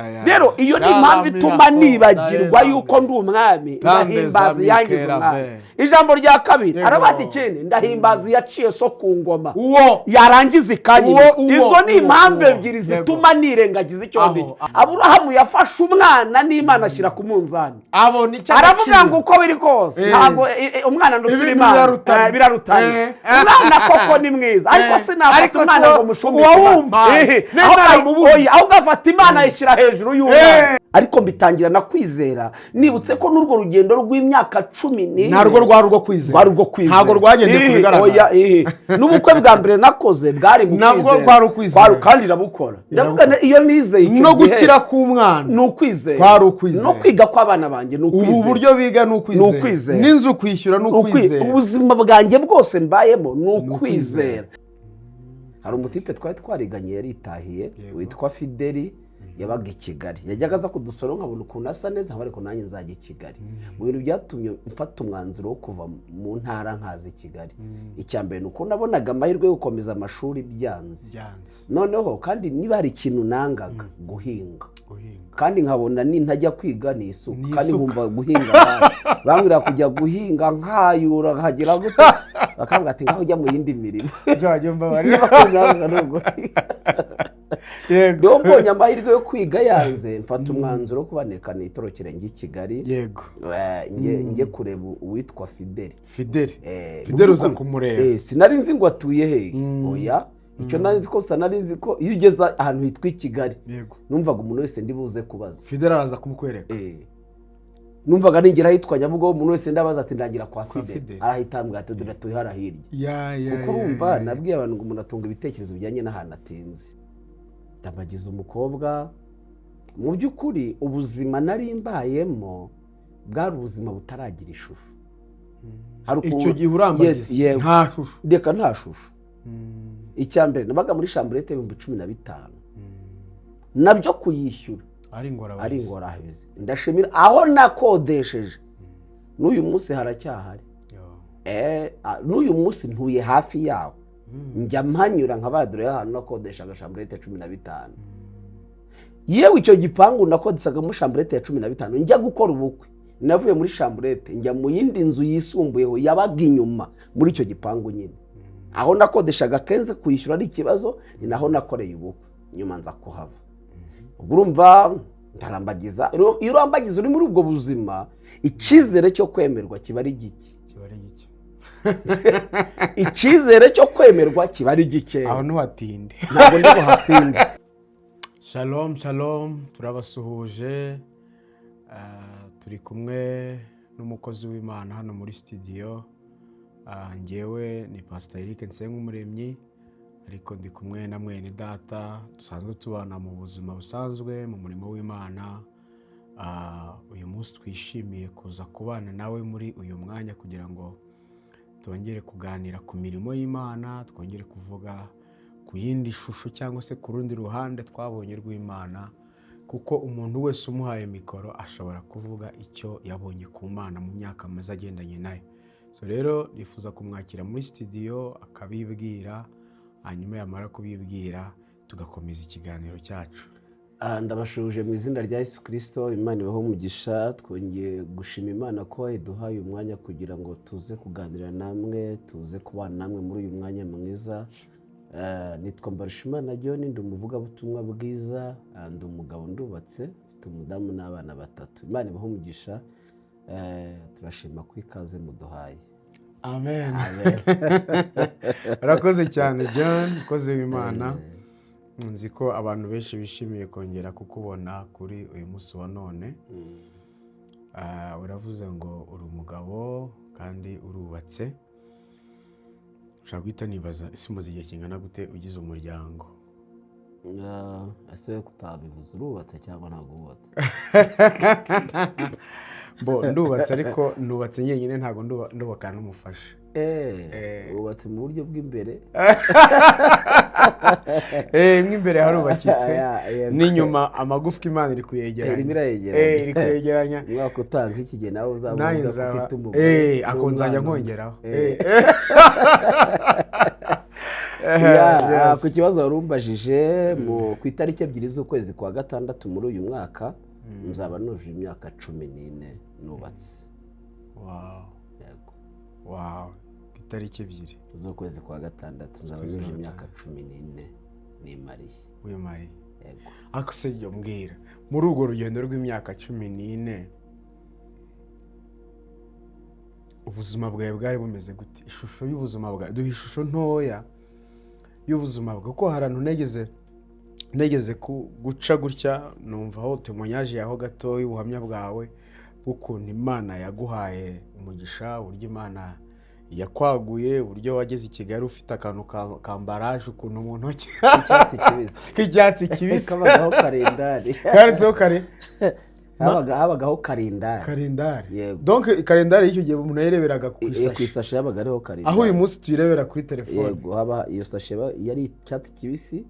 Ya, ya. Rero iyo ni impamvu ituma nibagirwa yuko ndi umwami, ndahimbaza iyangiza umwami. Ijambo rya kabiri, aravuga ati: "Ikindi, ndahimbaza iyaciye so ku ngoma, Uwo yarangiza ikanyima." Uwo, uwo, Izo ni uwo, impamvu uwo. ebyiri zituma nirengagiza icyo Aho, ndi cyo. aho. Aburahamu yafashe umwana n'Imana ashyira ku munzani, Abona icyo aravuga agaciro. ngo uko biri kose, ntabwo umwana ndutira Ibintu Imana. birarutana. Birarutanye. Umwana koko ni mwiza, ariko sinafata Ariko umwana si ngo mushumbike uwawumpaye. Imana. N'Imana Ahubwo mubuze. Oya, ahubwo afata Imana ayishyira hejuru y'umwana. Ariko mbitangira na kwizera, nibutse ko n'urwo rugendo rw'imyaka 14 Narwo rwari urwo kwizera. Rwari urwo kwizera. Ntabwo rwagendeye ku bigaragara. Oya, n'ubukwe bwa mbere nakoze bwari mu Nabwo kwizera. rwari ukwizera. Kandi irabukora. Ndavuga nti iyo nizeye icyo No gihe, gukira k'umwana ni ukwizera. Kwari ukwizera. No kwiga kw'abana banjye ni ukwizera. Ubu buryo biga ni ukwizera. Ni ukwizera. N'inzu kwishyura ni ukwizera. Ubuzima bwanjye bwose mbayemo ni ukwizera. Ukwizera. Hari umutipe twari twariganye yaritahiye, witwa Fideli, yabaga i Kigali. Yajyaga aza kudusura, nkabona ukuntu asa neza, nkaba ariko nanjye nzajya i Kigali. Mu bintu byatumye mfata umwanzuro wo kuva mu ntara nkaza i Kigali, icya mbere ni uko nabonaga amahirwe yo gukomeza amashuri byanze. Byanze. Noneho kandi niba hari ikintu nangaga, guhinga. Guhinga. Kandi nkabona nintajya kwiga ni isuka. Ni Kandi isuka. nkumva guhinga, bambwira kujya guhinga nkayura nkagira gute, bakambwira ati: "Ngaho ujya mu yindi mirimo." Byajya mbabarira. Niba ni uguhinga. Niyo mbonye amahirwe yo kwiga yanze, mfata umwanzuro wo kubaneka nitorokere njye i Kigali. Njye kureba uwitwa Fideli. Fideli. Fideli uza kumureba. Sinari nzi ngo atuye hehe. Oya, icyo nari nzi ko nari nzi ko iyo ugeze ahantu hitwa i Kigali, numvaga umuntu wese ndi buze kubaza, Fideli araza kumukwereka. Numvaga ningera ahitwa Nyabugogo, umuntu wese ndabaza ati: "Ndagira kwa Kwa Fideli." Fideli. Arahita ambwira ati: "Dore atuye hariya hirya." Kuko urumva, nabwiye abantu ngo umuntu atunga ibitekerezo bijyanye n'ahantu atinze. Ndabagize umukobwa. Mu by'ukuri ubuzima nari mbayemo bwari ubuzima butaragira ishusho. Hari Icyo gihe urambagiza, Yes, yego. nta shusho. Reka, nta shusho. Icya mbere, nabaga muri chambrette 15,000, nabyo kuyishyura ari ingorabahizi. Ari ingorabahizi. Ndashimira aho nakodesheje, n'uyu munsi haracyahari. N'uyu munsi ntuye hafi yaho, njya mpanyura nka badore y'ahantu nakodeshaga chambrette 15. Yewe, icyo gipangu nakodeshagamo chambrette ya 15, njya gukora ubukwe navuye muri chambrette njya mu yindi nzu yisumbuyeho yabaga inyuma muri icyo gipangu nyine. Aho nakodeshaga kenze kwishyura ari ikibazo, ni naho nakoreye ubukwe, nyuma nza kuhava. Ubwo urumva ndarambagiza. Iyo urambagiza uri muri ubwo buzima, icyizere cyo kwemerwa kiba ari gike. Kiba ari gike. Icyizere cyo kwemerwa kiba ari gike. Aho ntuhatinde. Ntabwo ndi buhatinde. Shalom, shalom, turabasuhuje. Turi kumwe n'umukozi w'Imana hano muri studio. Njyewe ni Pastor Eric Nsengumuremyi, ariko ndi kumwe na mwene data dusanzwe tubana mu buzima busanzwe mu murimo w'Imana. Uyu munsi twishimiye kuza kubana nawe muri uyu mwanya kugira ngo twongere kuganira ku mirimo y'Imana, twongere kuvuga ku yindi shusho cyangwa se ku rundi ruhande twabonye rw'Imana, kuko umuntu wese umuhaye mikoro ashobora kuvuga icyo yabonye ku Mana mu myaka amaze agendanye nayo. So rero nifuza kumwakira muri studio akabibwira, hanyuma yamara kubibwira tugakomeza ikiganiro cyacu. Ndabashuhuje mu izina rya Yesu Kirisito. Imana ibaho umugisha. Twongeye gushima Imana ko iduhaye umwanya kugira ngo tuze kuganira namwe, tuze kubana namwe muri uyu mwanya mwiza. Nitwa Mbarushimana John, ndi umuvugabutumwa bwiza, ndi umugabo, ndubatse, mfite umudamu n'abana batatu. Imana ibahe umugisha. Turashima ko ikaze muduhaye. Amen. Amen. Urakoze cyane John, umukozi w'Imana. Nzi ko abantu benshi bishimiye kongera kukubona kuri uyu munsi wa none. Uravuze ngo uri umugabo kandi urubatse. Ushobora guhita nibaza: ese umaze igihe kingana gute ugize umuryango? Ese kutabivuze, urubatse cyangwa ntabwo wubatse? Bo ndubatse, ariko nubatse njyenyine, ntabwo ndubakana n'umufasha. Wubatse mu buryo bw'imbere? Mo imbere harubakitse. Yego. N'inyuma amagufwa Imana iri kuyegeranya. Irimo irayegeranya. Iri kuyegeranya. Umwaka utaha nk'iki gihe nawe uzaba Nanjye uvuga ko nzaba ufite umugore ako nzajya n'umwana. nkongeraho. Ya, Yes. ku kibazo wari umbajije, ku itariki 2 z'ukwezi kwa gatandatu muri uyu mwaka nzaba nujuje imyaka 14 nubatse. Yego. Wow, itariki 2 z'ukwezi kwa gatandatu nzaba Z'ukwezi nujuje kwa imyaka 14 nimariye. Wimariye. Yego. Ariko se jya mbwira, muri urwo rugendo rw'imyaka 14, ubuzima bwawe bwari bumeze gute? Ishusho y'ubuzima bwawe, duha ishusho ntoya y'ubuzima bwawe, kuko hari ahantu negeze guca gutya numva aho témoignage yaho gatoya, ubuhamya bwawe bw'ukuntu Imana yaguhaye umugisha, uburyo Imana yakwaguye, uburyo wageze i Kigali ufite akantu ka emballage ukuntu mu ntoki Icyatsi kibisi. K'icyatsi kibisi. Kabagaho kalendari. Kanditseho kare. Habagaho kalendari. Kalendari. Yego. Donc kalendari y'icyo gihe umuntu yayireberaga ku Ku isashi. Isashi yabaga ariho kalendari. Aho uyu munsi tuyirebera kuri telefone. Yego, haba iyo sashe yari icyatsi kibisi,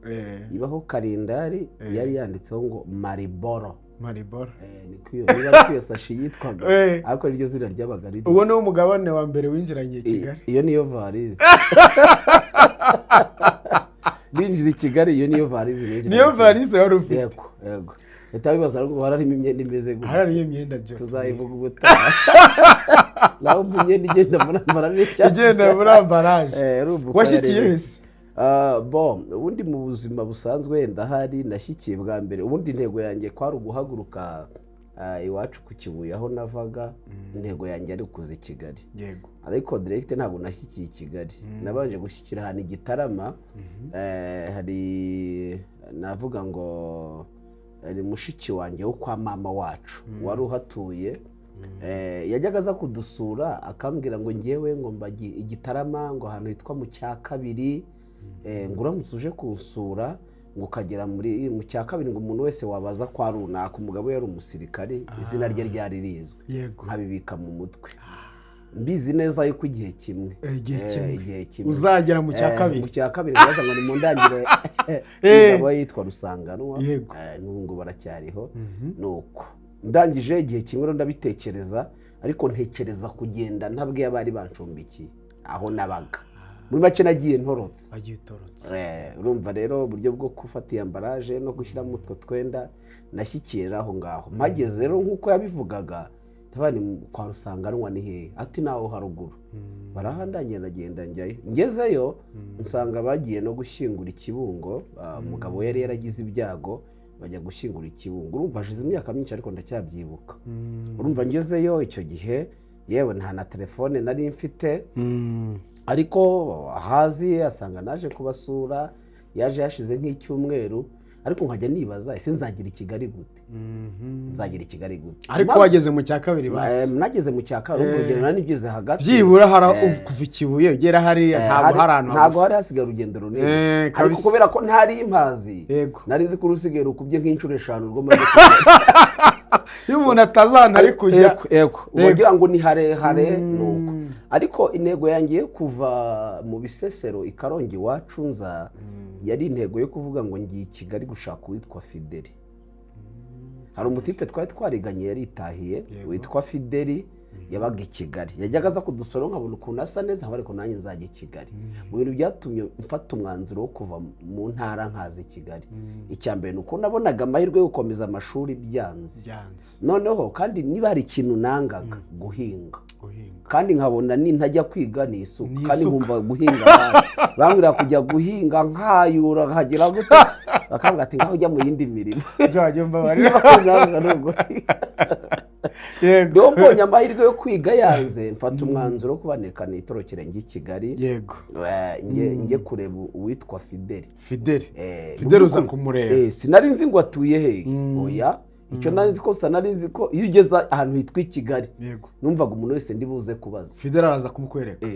ibaho kalendari, yari yanditseho ngo Marlboro. Marlboro. Niko iyo, niba ariko iyo sashi yitwaga, ariko niryo zina ryabaga riri. Uwo ni wo mugabane wa mbere winjiranye i Kigali. Iyo niyo valise ninjira i Kigali, iyo niyo valise ninjira. Niyo valise wari ufite? Yego, leta bibaza ngo hararimo imyenda imeze gutya. Harariyo imyenda byo. Tuzayivuga ubutaha, naho umva imyenda igenda muri emballage y'icyatsi. Igenda muri emballage. Urumva uko Washyikiye yari imeze. hese? Ah, bon, ubundi mu buzima busanzwe ndahari nashyikiye bwa mbere, ubundi intego yanjye kwari uguhaguruka iwacu ku Kibuye aho navaga, intego yanjye ari ukuza i Kigali. Ariko direct ntabwo nashyikiye i Kigali, nabanje gushyikira ahantu i Gitarama. Hari navuga ngo ni mushiki wanjye wo kwa mama wacu wari uhatuye. Yajyaga aza kudusura akambwira ngo ngewe ngo mbagi i Gitarama, ngo ahantu hitwa mu cya kabiri, ngo uramutse uje kunsura ngo ukagera muri mu cya kabiri, ngo umuntu wese wabaza kwa runaka, umugabo we yari umusirikari, izina rye ryari rizwi. Nkabibika mu mutwe mbizi neza yuko igihe kimwe Igihe kimwe. Igihe kimwe Uzagera mu cya kabiri. Mu cya kabiri ndabaza ngo ni mu ndangire. Umugabo we yitwa Rusanganwa. N'ubu ngubu baracyariho. Nuko ndangije igihe kimwe rero ndabitekereza, ariko ntekereza kugenda ntabwiye abari bancumbikiye aho nabaga. Muri make nagiye ntorotse. Wagiye utorotse. Urumva rero uburyo bwo gufata iyi emballage no gushyiramo utwo twenda, nashyikira aho ngaho. Mpageze rero nk'uko yabivugaga, ndabona ni kwa Rusanganwa ni hehe? Ati naho haruguru. Barahandangira, ndagenda njyayo. Ngezeyo nsanga bagiye no gushyingura i Kibungo. Umugabo we yari yaragize ibyago, bajya gushyingura i Kibungo. Urumva hashize imyaka myinshi ariko ndacyabyibuka. Urumva ngezeyo icyo gihe, yewe nta na telefone nari mfite, ariko ahazi asanga naje kubasura, yaje hashize nk'icyumweru, ariko nkajya nibaza: ese nzagira i Kigali gute? Nzagira i Kigali gute? Ariko wageze mu cya kabiri basi? Nageze mu cya kabiri, urugendo nari nigeze hagati. Byibura hari kuva i Kibuye ugera hariya, ntabwo hari ahantu ntabwo hagufi. Hari hasigaye urugendo runini, ariko kubera ko ntari mpazi, nari nzi ko urusigaye rukubye nk'inshuro 5 urwo maze kugenda. Iyo umuntu atazi ahantu ari kujya. Yego, wagira ngo ni harehare. Nuko ariko intego yanjye yo kuva mu Bisesero i Karongi iwacu nza, yari intego yo kuvuga ngo ngiye i Kigali gushaka uwitwa Fideli. Hari umutipe twari twariganye yaritahiye, witwa Fideli, yabaga i Kigali, yajyaga aza kudusura, nkabona ukuntu asa neza, nkaba ariko nanjye nzajya i Kigali. Mu bintu byatumye mfata umwanzuro wo kuva mu ntara nkaza i Kigali, icya mbere ni uko nabonaga amahirwe yo gukomeza amashuri byanze. Byanze. Noneho kandi niba hari ikintu nangaga, guhinga. Guhinga. Kandi nkabona nintajya kwiga ni isuka. Ni Kandi isuka. nkumva guhinga, bambwira kujya guhinga nkayura nkagira gute, bakambwira ati ngaho ujya mu yindi mirimo. Ibyo wajya umbabarira. Niba ni uguhinga. Niyo mbonye amahirwe yo kwiga yanze, mfata umwanzuro wo kubaneka nitorokere njye i Kigali. Njye kureba uwitwa Fideli. Fideli. Fideli uza kumureba. Sinari nzi ngo atuye hehe. Oya, icyo nari nzi ko gusa, nari nzi ko iyo ugeze ahantu hitwa i Kigali, numvaga umuntu wese ndi buze kubaza, Fideli araza kumukwereka.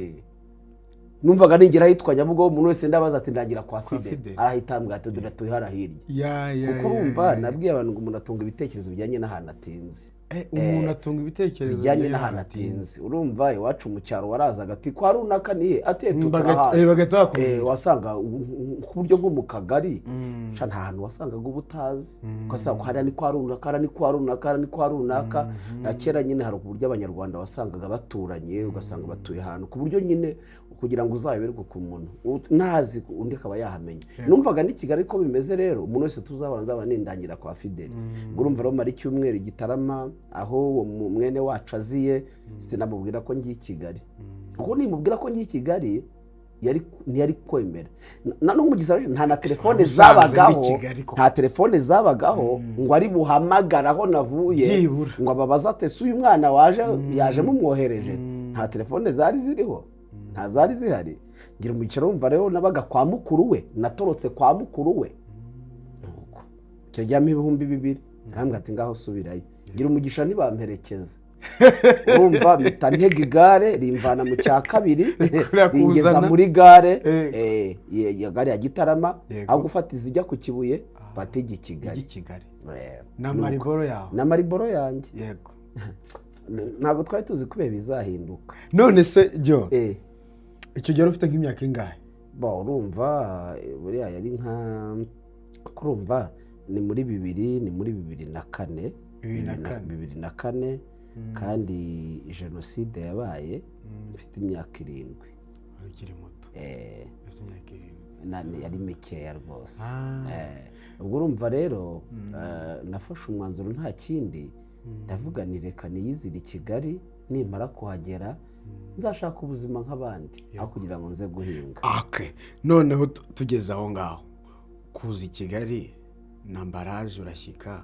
Numvaga ningera ahitwa Nyabugogo, umuntu wese ndabaza ati ndagira kwa Kwa Fideli. Fideli. Arahita ambwira ati dore atuye hariya hirya. Ya ya Kuko ya, urumva, ya, ya. nabwiye abantu ngo umuntu atunga ibitekerezo bijyanye n'ahantu atinze. Umuntu atunga ibitekerezo bijyanye bijyanye n'ahantu atinze. Urumva iwacu mu cyaro warazaga ati kwa runaka nihe ati turahazi. Bagahita bakubwira. Wasanga ku buryo nko mu kagari sha nta hantu wasangaga uba utazi, ugasanga hariya ni kwa runaka, hariya ni kwa runaka, hariya ni kwa runaka. Na kera nyine hari uburyo Abanyarwanda wasangaga baturanye, ugasanga batuye ahantu ku buryo nyine kugira ngo uzayoberwe ku muntu ntazi undi akaba yahamenya. Numvaga n'i Kigali ko bimeze rero, umuntu wese tuzahora nzaba nindangira kwa Fideli. Ubwo urumva rero mara icyumweru i Gitarama aho uwo mwene wacu aziye, sinamubwira ko ngiye i Kigali, kuko nimubwira ko ngiye i Kigali ntiyari kwemera. Na no mu Gisirayeli nta na telefone Wari usanze zabagaho. ndi Kigali koko. Nta telefone zabagaho ngo ari buhamagare aho navuye Byibura. ngo ababaze ati ese uyu mwana waje yaje mumwohereje. Nta telefone zari ziriho, nta zari zihari. Ngira umugisha, wumva rero nabaga kwa mukuru we, natorotse kwa mukuru we. Nuko icyo gihe ampa 2000, arambwira ati ngaho subirayo. Ngira umugisha ntibamperekeza. Urumva mpita ntega igare rimvana mu cya kabiri Rirakuzana. ringeza muri gare ya gare ya Gitarama. Aho gufata izijya ku Kibuye mfata ijya i Kigali. Ijya i Kigali na Marlboro yawe. Na Marlboro yanjye. Ntabwo twari tuzi ko ibihe bizahinduka. None se jyo, icyo gihe wari ufite nk'imyaka ingahe? Bo urumva buriya yari nka kurumva ni muri bibiri, ni muri 2004. 2004. 2004, kandi jenoside yabaye mfite imyaka 7. Wari ukiri muto. Ufite imyaka 7. Yari mikeya rwose. Ubwo urumva rero nafashe umwanzuro, nta kindi, ndavuga ni reka niyizire i Kigali, nimara kuhagera nzashaka ubuzima nk'abandi aho kugira ngo nze guhinga. Okay. Noneho tugeze aho ngaho, kuza i Kigali na mbaraje urashyika,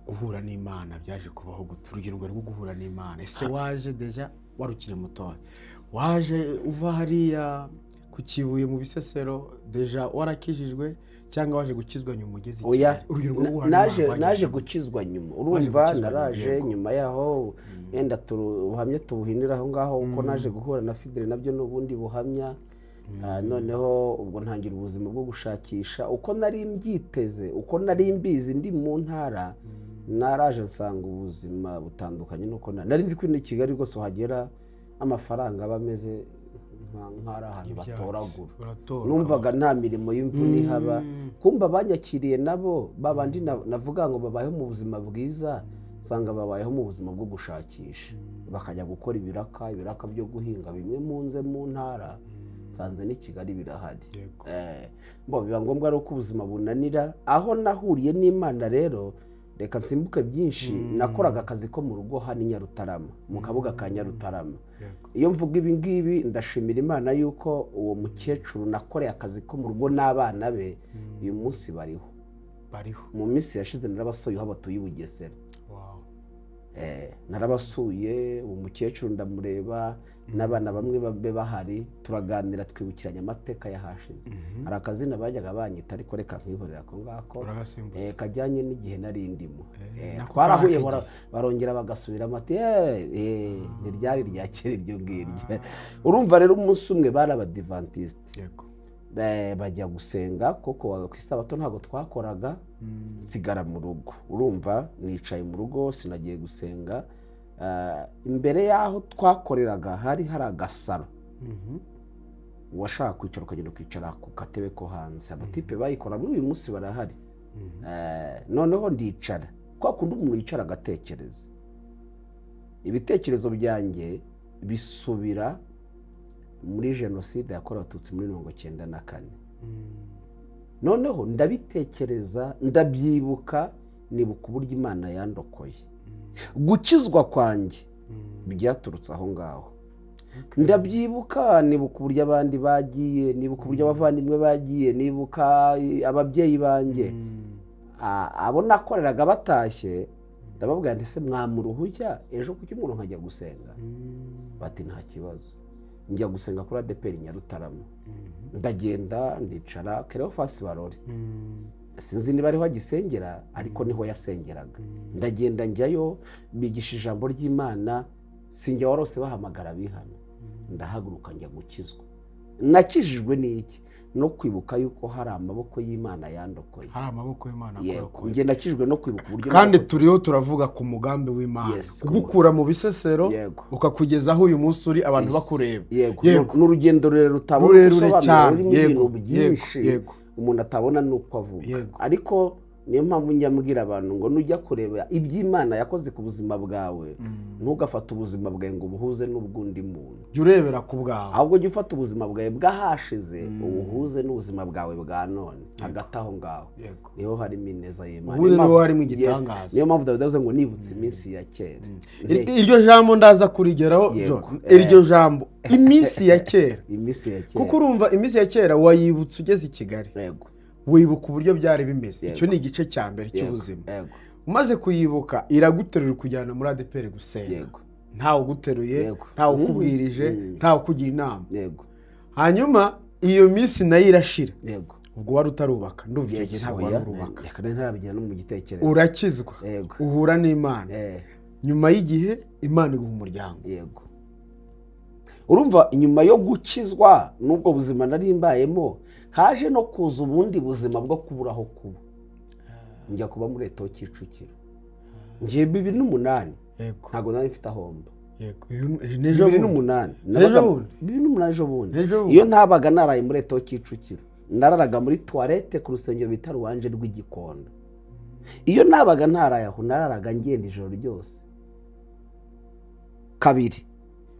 guhura n'Imana byaje kubaho gute? Urugendo rwo guhura n'Imana, ese waje déjà wari ukiri mutoya, waje uva hariya ku Kibuye mu Bisesero déjà warakijijwe, cyangwa waje gukizwa nyuma ugeze i Oya. Kigali? Urugendo rwo guhura naje n'Imana naje rwagenze gute? Gukizwa nyuma. Waje Urumva gukizwa nyuma, naraje nyuma yaho, wenda ubuhamya tubuhinira aho ngaho, uko naje guhura na Fidele nabyo ni ubundi buhamya. Noneho ubwo ntangira ubuzima bwo gushakisha uko nari mbyiteze, uko nari mbizi ndi mu ntara. Naraje nsanga ubuzima butandukanye n'uko nari nzi ko i Kigali rwose uhagera amafaranga aba ameze nk'ari ahantu Ibyatsi. batoragura. Uratora. Numvaga nta mirimo y'imvune ihaba. Kumva abanyakiriye nabo babandi navuga ngo babayeho mu buzima bwiza, nsanga babayeho mu buzima bwo gushakisha, bakajya gukora ibiraka, ibiraka byo guhinga bimwe mu nze mu ntara. Nsanze n'i Kigali birahari. Bo biba ngombwa rero ko ubuzima bunanira. Aho nahuriye n'Imana rero, reka nsimbuke byinshi, nakoraga akazi ko mu rugo hano i Nyarutarama, mu Kabuga ka Nyarutarama. Iyo mvuga ibi ngibi, ndashimira Imana yuko uwo mukecuru nakoreye akazi ko mu rugo n'abana be uyu munsi bariho. Bariho. Mu minsi yashize narabasuye aho batuye i Bugesera. Narabasuye, uwo mukecuru ndamureba n'abana bamwe babe bahari, turaganira, twibukiranya amateka y'ahashize. Hari akazina bajyaga banyita, ariko reka nkihorera ako ngako. Uragasimbutse. Kajyanye n'igihe nari ndimo. Nako Twarahuye kari barongera bagasubiramo ati ntiryari rya kera iryo ngiryo. Urumva rero umunsi umwe bari Abadivantisite. Bajya gusenga kuko ku isabato ntabwo twakoraga, nsigara mu rugo. Urumva nicaye mu rugo, sinagiye gusenga. Imbere y'aho twakoreraga hari hari agasaro, uwashaka kwicara ukagenda ukicara ku katebe ko hanze. Abatipe bayikora muri uyu munsi barahari. Noneho ndicara kwa kundi umuntu yicara agatekereza, ibitekerezo byanjye bisubira muri jenoside yakorewe Abatutsi muri 94. Noneho ndabitekereza, ndabyibuka, nibuka uburyo Imana yandokoye. Gukizwa kwanjye byaturutse aho ngaho. Ndabyibuka, nibuka uburyo abandi bagiye, nibuka uburyo abavandimwe bagiye, nibuka ababyeyi banjye. Abo nakoreraga batashye, ndababwira nti ese mwamuruhushya ejo ku cyumweru nkajya gusenga? Bati nta kibazo. Njya gusenga kuri ADEPR Nyarutarama, ndagenda ndicara. Kerofasi Barore, sinzi niba ariho agisengera, ariko niho yasengeraga. Ndagenda njyayo, bigisha ijambo ry'Imana, sinjya warose bahamagara abihana, ndahaguruka njya gukizwa. Nakijijwe n'iki? no kwibuka yuko hari amaboko y'Imana yandokoye. Hari amaboko y'Imana Yego. akurokoye. Njye nakijwe no kwibuka uburyo Kandi narokotse. turiho turavuga ku mugambi w'Imana kugukura mu Bisesero ukakugeza aho uyu munsi uri, abantu bakureba. Yego. Ni urugendo rurerure utabona Rurerure usobanura, cyane. rurimo ibintu byinshi umuntu atabona n'uko avuga. Ariko niyo mpamvu njya mbwira abantu ngo nujya kureba iby'Imana yakoze ku buzima bwawe, ntugafate ubuzima bwawe ngo ubuhuze n'ubw'undi muntu. Jya urebera ku bwawe. Ahubwo jya ufata ubuzima bwawe bw'ahashize ubuhuze n'ubuzima bwawe bwa none. Hagati aho ngaho niho harimo ineza y'Imana. Ubundi Niyo niho mpamvu- harimo Yes. igitangaza. Niyo mpamvu Dawidi yavuze ngo nibutse iminsi ya kera. Iryo jambo ndaza kurigeraho, Yego. John. Iryo jambo iminsi ya kera, Iminsi ya kera. kuko urumva iminsi ya kera wayibutse ugeze i Kigali, wibuka uburyo byari bimeze. Icyo ni igice cya mbere cy'ubuzima. Umaze kuyibuka, iraguterura ikujyana muri ADEPR gusenga, ntawe uguteruye, ntawe ukubwirije, ntawe ukugira inama. Hanyuma iyo minsi nayo irashira. Ubwo wari utarubaka, ndumva icyo gihe ntabwo wari Oya, urubaka. Reka nari ntarabigira no mu gitekerezo. Urakizwa, uhura n'Imana, nyuma y'igihe Imana iguha umuryango. Yego, urumva nyuma yo gukizwa n'ubwo buzima nari mbayemo, haje no kuza ubundi buzima bwo kubura aho kuba, njya kuba muri Eto Kicukiro. Ngiye 2008, ntabwo nari mfite aho mba. N'ejo Bibiri bundi. n'umunani. Ejo bundi. 2008, ejo bundi. Ejo bundi. Iyo ntabaga naraye muri Eto Kicukiro, nararaga muri toilette ku rusengero bita Ruwanje rw'Igikondo. Iyo nabaga ntaraye aho, nararaga ngenda ijoro ryose. Kabiri,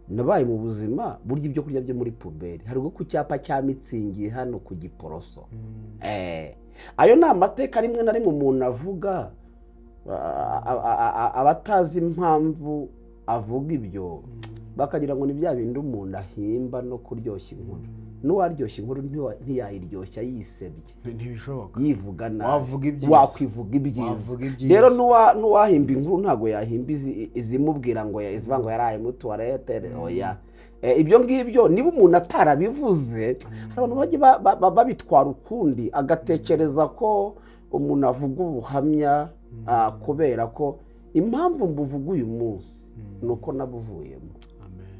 nabaye mu buzima burya ibyo kurya byo muri poubelle, hari ubwo ku cyapa cya Mitsingi hano ku Giporoso. Ayo ni amateka rimwe na rimwe umuntu avuga, abatazi impamvu avuga ibyo bakagira ngo ni bya bindi umuntu ahimba no kuryoshya inkuru. N'uwaryoshya inkuru ntiyayiryoshya yisebye. Ntibishoboka. Yivuga nabi. Wavuga ibyiza. Wakwivuga ibyiza. Wavuga ibyiza. Rero n'uwahimba inkuru ntabwo yahimba izimubwira ngo izivuga ngo yaraye muri toilette, oya. Ibyo ngibyo niba umuntu atarabivuze, hari abantu bajya babitwara ukundi, agatekereza ko umuntu avuga ubuhamya kubera ko impamvu mbuvuga uyu munsi ni uko nabuvuyemo. Amen.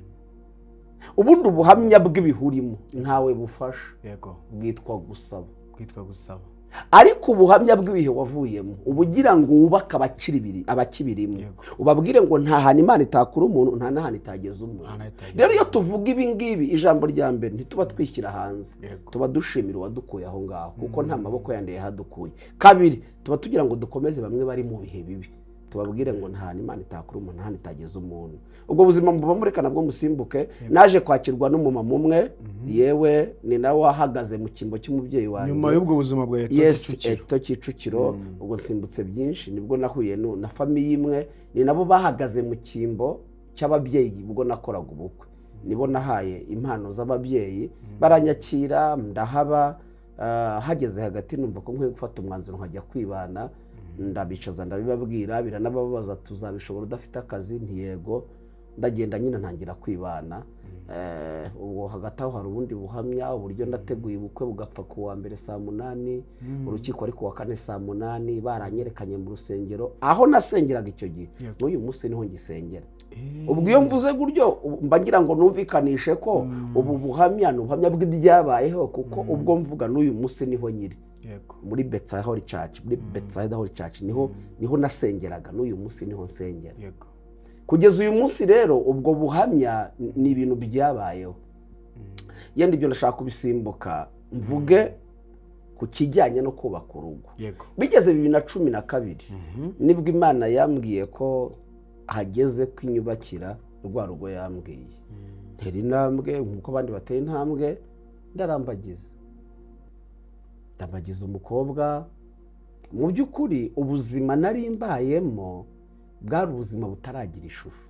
Ubundi ubuhamya bw'ibihurimo ntawe bufasha, bwitwa gusaba. Bwitwa gusaba. Ariko ubuhamya bw'ibihe wavuyemo uba ugira ngo wubake abakibirimo, ubabwire ngo nta hantu Imana itakura umuntu, nta n'ahantu itageza umuntu. Nta n'ahantu itageza. Rero iyo tuvuga ibi ngibi, ijambo rya mbere ntituba twishyira hanze, tuba dushimira uwadukuye aho ngaho, kuko nta maboko yandi yahadukuye. Kabiri, tuba tugira ngo dukomeze bamwe bari mu bihe bibi, tubabwire ngo nta hantu Imana itakura umuntu, nta hantu itageza umuntu. Ubwo buzima muba mureka nabwo musimbuke. Naje kwakirwa n'umumama umwe, yewe ni nawe wahagaze mu cyimbo cy'umubyeyi wanjye. Nyuma y'ubwo buzima bwa Eto Kicukiro. Eto Kicukiro, ubwo nsimbutse byinshi, nibwo nahuye na famille imwe, ni nabo bahagaze mu cyimbo cy'ababyeyi ubwo nakoraga ubukwe. Nibo nahaye impano z'ababyeyi, baranyakira ndahaba. Hageze hagati numva ko nkwiye gufata umwanzuro nkajya kwibana, ndabicaza ndabibabwira, biranababaza, tuzabishobora udafite akazi? Ntiyego, ndagenda nyine ntangira kwibana. Ubwo hagati aho hari ubundi buhamya, uburyo ndateguye ubukwe bugapfa ku wa mbere saa 8, urukiko ari ku wa kane saa 8, baranyerekanye mu rusengero aho nasengeraga icyo gihe. N'uyu munsi niho ngisengera. Ubwo iyo mvuze gutyo mba ngira ngo numvikanishe ko ubu buhamya ni ubuhamya bw'ibyabayeho, kuko ubwo mvuga n'uyu munsi niho nyiri, muri Bethsaida Holy Church. Muri Bethsaida Holy Church niho nasengeraga, n'uyu munsi niho nsengera kugeza uyu munsi. Rero ubwo buhamya ni ibintu byabayeho. Yenda ibyo ndashaka kubisimbuka mvuge ku kijyanye no kubaka urugo. Bigeze 2012, nibwo Imana yambwiye ko hageze kwinyubakira rwa rugo yambwiye. Ntera intambwe nk'uko abandi batera intambwe, ndarambagiza, ndambagiza umukobwa. Mu by'ukuri ubuzima nari mbayemo bwari ubuzima butaragira ishusho.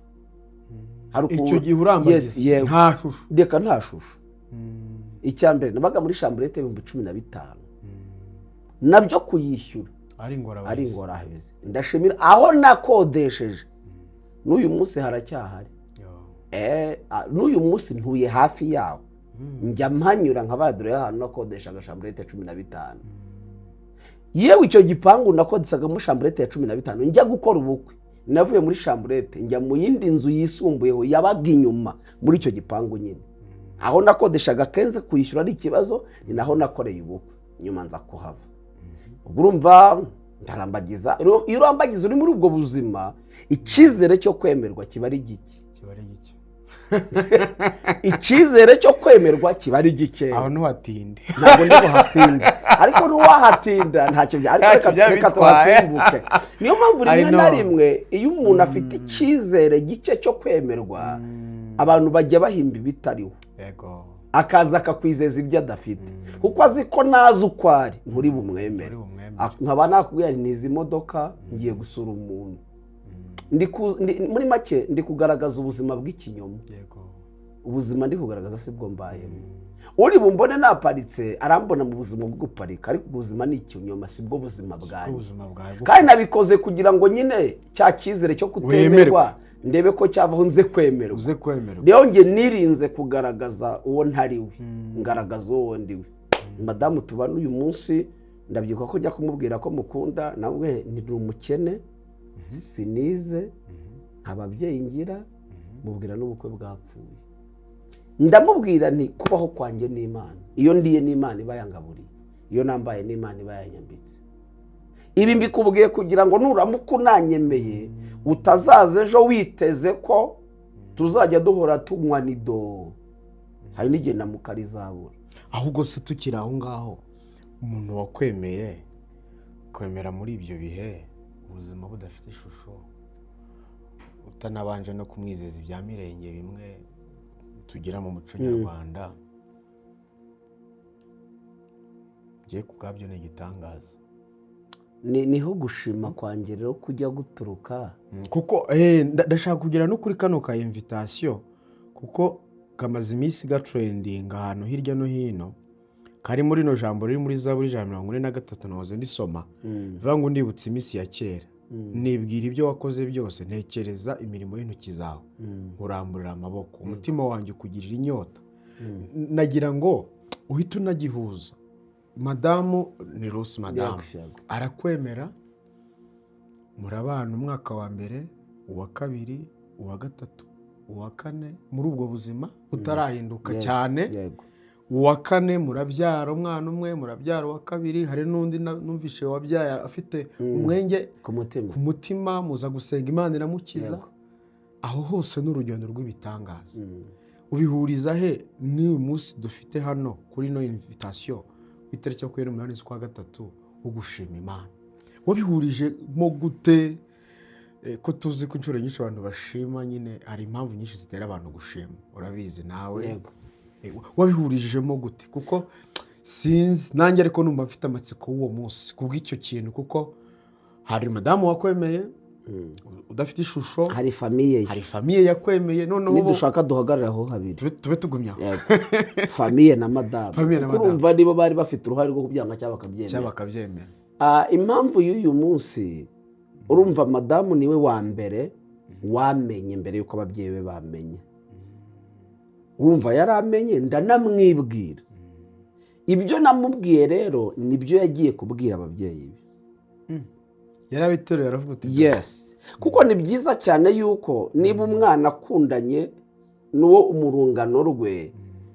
Hari Icyo gihe Yes, urambagiza yego. nta shusho? Reka, nta shusho. Icya mbere, nabaga muri chambrette 15,000, nabyo kuyishyura ari ingorabahizi. Ari ingorabahizi. Ndashimira aho nakodesheje, n'uyu munsi haracyahari. N'uyu munsi ntuye hafi yaho, njya mpanyura nka dore ahantu nakodeshaga chambrette 15. Yewe, icyo gipangu nakodeshagamo chambrette ya 15, njya gukora ubukwe navuye muri chambrette njya mu yindi nzu yisumbuyeho yabaga inyuma muri icyo gipangu nyine. Aho nakodeshaga kenze kwishyura ari ikibazo, ni naho nakoreye ubukwe, nyuma nza kuhava. Ubwo urumva ndarambagiza. Iyo urambagiza uri muri ubwo buzima, icyizere cyo kwemerwa kiba ari gike. Kiba ari gike. Icyizere cyo kwemerwa kiba ari gike. Aho ntuhatinde. Ntabwo ndi buhatinde, ariko n'uwahatinda ntacyo bya ariko. Ntacyo Reka byaba reka bitwaye. tuhasimbuke. Niyo mpamvu I rimwe na know. rimwe iyo umuntu afite icyizere gike cyo kwemerwa, abantu bajya bahimba ibitariho, akaza akakwizeza ibyo adafite, kuko azi ko nazi uko ari nturi bumwemere. Nturi bumwemere. Nkaba nakubwira nti nizi modoka ngiye gusura umuntu. Muri make ndi kugaragaza ubuzima bw'ikinyoma. Ubuzima ndi kugaragaza si bwo mbayemo. Uri bumbone naparitse arambona mu buzima bwo guparika, ariko ubuzima ni ikinyoma, si bwo buzima bwanjye. Ubuzima bwawe Kandi nabikoze kugira ngo nyine cya cyizere cyo kutemerwa ndebe ko cyavaho nze kwemerwa. Uze kwemerwa. Rero njye nirinze kugaragaza uwo ntari we, ngaragaza uwo ndi we. Madamu tubana uyu munsi, ndabyibuka ko njya kumubwira ko mukunda, nawe ni umukene, sinize, nta babyeyi ngira, mubwira n'ubukwe bwapfuye. Ndamubwira nti kubaho kwanjye ni Imana, iyo ndiye ni Imana iba yangaburiye, iyo nambaye ni Imana iba yanyambitse. Ibi mbikubwiye kugira ngo nuramuka unanyemeye utazaza ejo witeze ko tuzajya duhora tunywa nido, hari n'igihe na mukara izabura. Ahubwo se tukiri aho ngaho, umuntu wakwemeye kwemera muri ibyo bihe ubuzima budafite ishusho, utanabanje no kumwizeza ibya mirenge bimwe tugira mu muco nyarwanda, ngiye ku bwabyo ni igitangaza. Niho gushima kwanjye rero kujya guturuka. Kuko ndashaka kugera no kuri kano ka invitation, kuko kamaze iminsi gatrendinga ahantu hirya no hino, kari muri rino jambo riri muri Zaburi 143 nahoze ndisoma, bivuga ngo ndibutse iminsi ya kera, nibwira ibyo wakoze byose, ntekereza imirimo y'intoki zawe, nkuramburira amaboko, umutima wanjye ukugirira inyota. Nagira ngo uhite unagihuza. Madamu ni Rusi, madamu Yego. arakwemera, murabana umwaka wa mbere, uwa kabiri, uwa gatatu, uwa kane, muri ubwo buzima butarahinduka cyane. Uwa kane murabyara umwana umwe, murabyara uwa kabiri, hari n'undi numvishe wabyaye afite umwenge ku mutima. Ku mutima, muza gusenga Imana iramukiza. Aho hose ni urugendo rw'ibitangaza. Ubihuriza he n'uyu munsi dufite hano kuri ino invitation ku itariki 28 z'ukwa gatatu wo gushima Imana? Wabihurijemo gute? Ko tuzi ko inshuro nyinshi abantu bashima nyine hari impamvu nyinshi zitera abantu gushima, urabizi nawe. Yego. Wabihurijemo gute? Kuko sinzi nanjye, ariko numva mfite amatsiko y'uwo munsi kubw'icyo kintu, kuko hari madamu wakwemeye udafite ishusho, hari famille ye, hari famille yakwemeye, noneho nidushaka duhagarare aho habiri. Tube tugumye aho. Yego. Famille na madamu. Famille na Kuko madamu. urumva nibo bari bafite uruhare rwo kubyanga cyangwa bakabyemera. Cyangwa bakabyemera. Impamvu y'uyu munsi, urumva madamu niwe wa mbere wamenye mbere y'uko ababyeyi be bamenya. Urumva yaramenye, ndanamwibwira. Ibyo namubwiye rero nibyo yagiye kubwira ababyeyi be. Yarabiteruye aravuga uti Yes, kuko ni byiza cyane yuko niba umwana akundanye n'uwo umurungano rwe,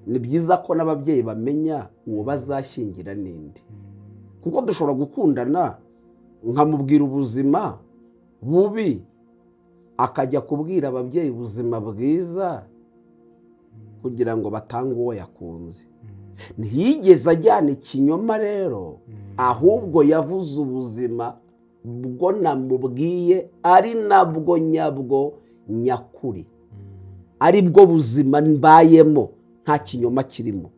ni byiza ko n'ababyeyi bamenya uwo bazashyingira n'indi, kuko dushobora gukundana nkamubwira ubuzima bubi, akajya kubwira ababyeyi ubuzima bwiza kugira ngo batange uwo yakunze. Ntiyigeze ajyana ikinyoma rero, ahubwo yavuze ubuzima bwo namubwiye ari nabwo nyabwo nyakuri, ari bwo buzima mbayemo, nta kinyoma kirimo.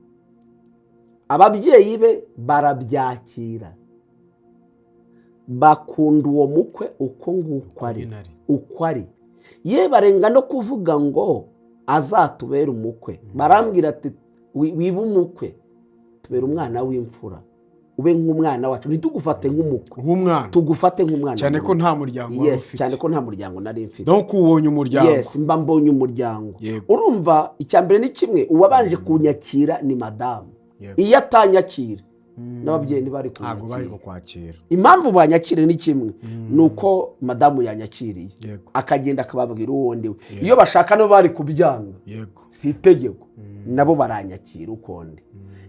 Ababyeyi be barabyakira, bakunda uwo mukwe uko nguko ari. Nyine ari. Uko ari ye, barenga no kuvuga ngo azatubere umukwe, barambwira ati "Wibe umukwe, tubere umwana w'imfura, ube nk'umwana wacu, ntitugufate nk'umukwe, nk'umwana, tugufate nk'umwana cyane ko mubi." nta muryango wari Yes, ufite. Cyane ko nta muryango nari mfite. Donc ubonye umuryango. Yes, mba mbonye umuryango. Urumva icya mbere ni kimwe, uwabanje kunyakira ni madamu. Iyo atanyakira N'ababyeyi ntibari Ntabwo bari kunyakira. kukwakira. Impamvu banyakiriye ni kimwe, ni uko madamu yanyakiriye, akagenda akababwira uwo ndi we. Iyo bashaka nabo bari kubyanga. Si itegeko, nabo baranyakira uko ndi.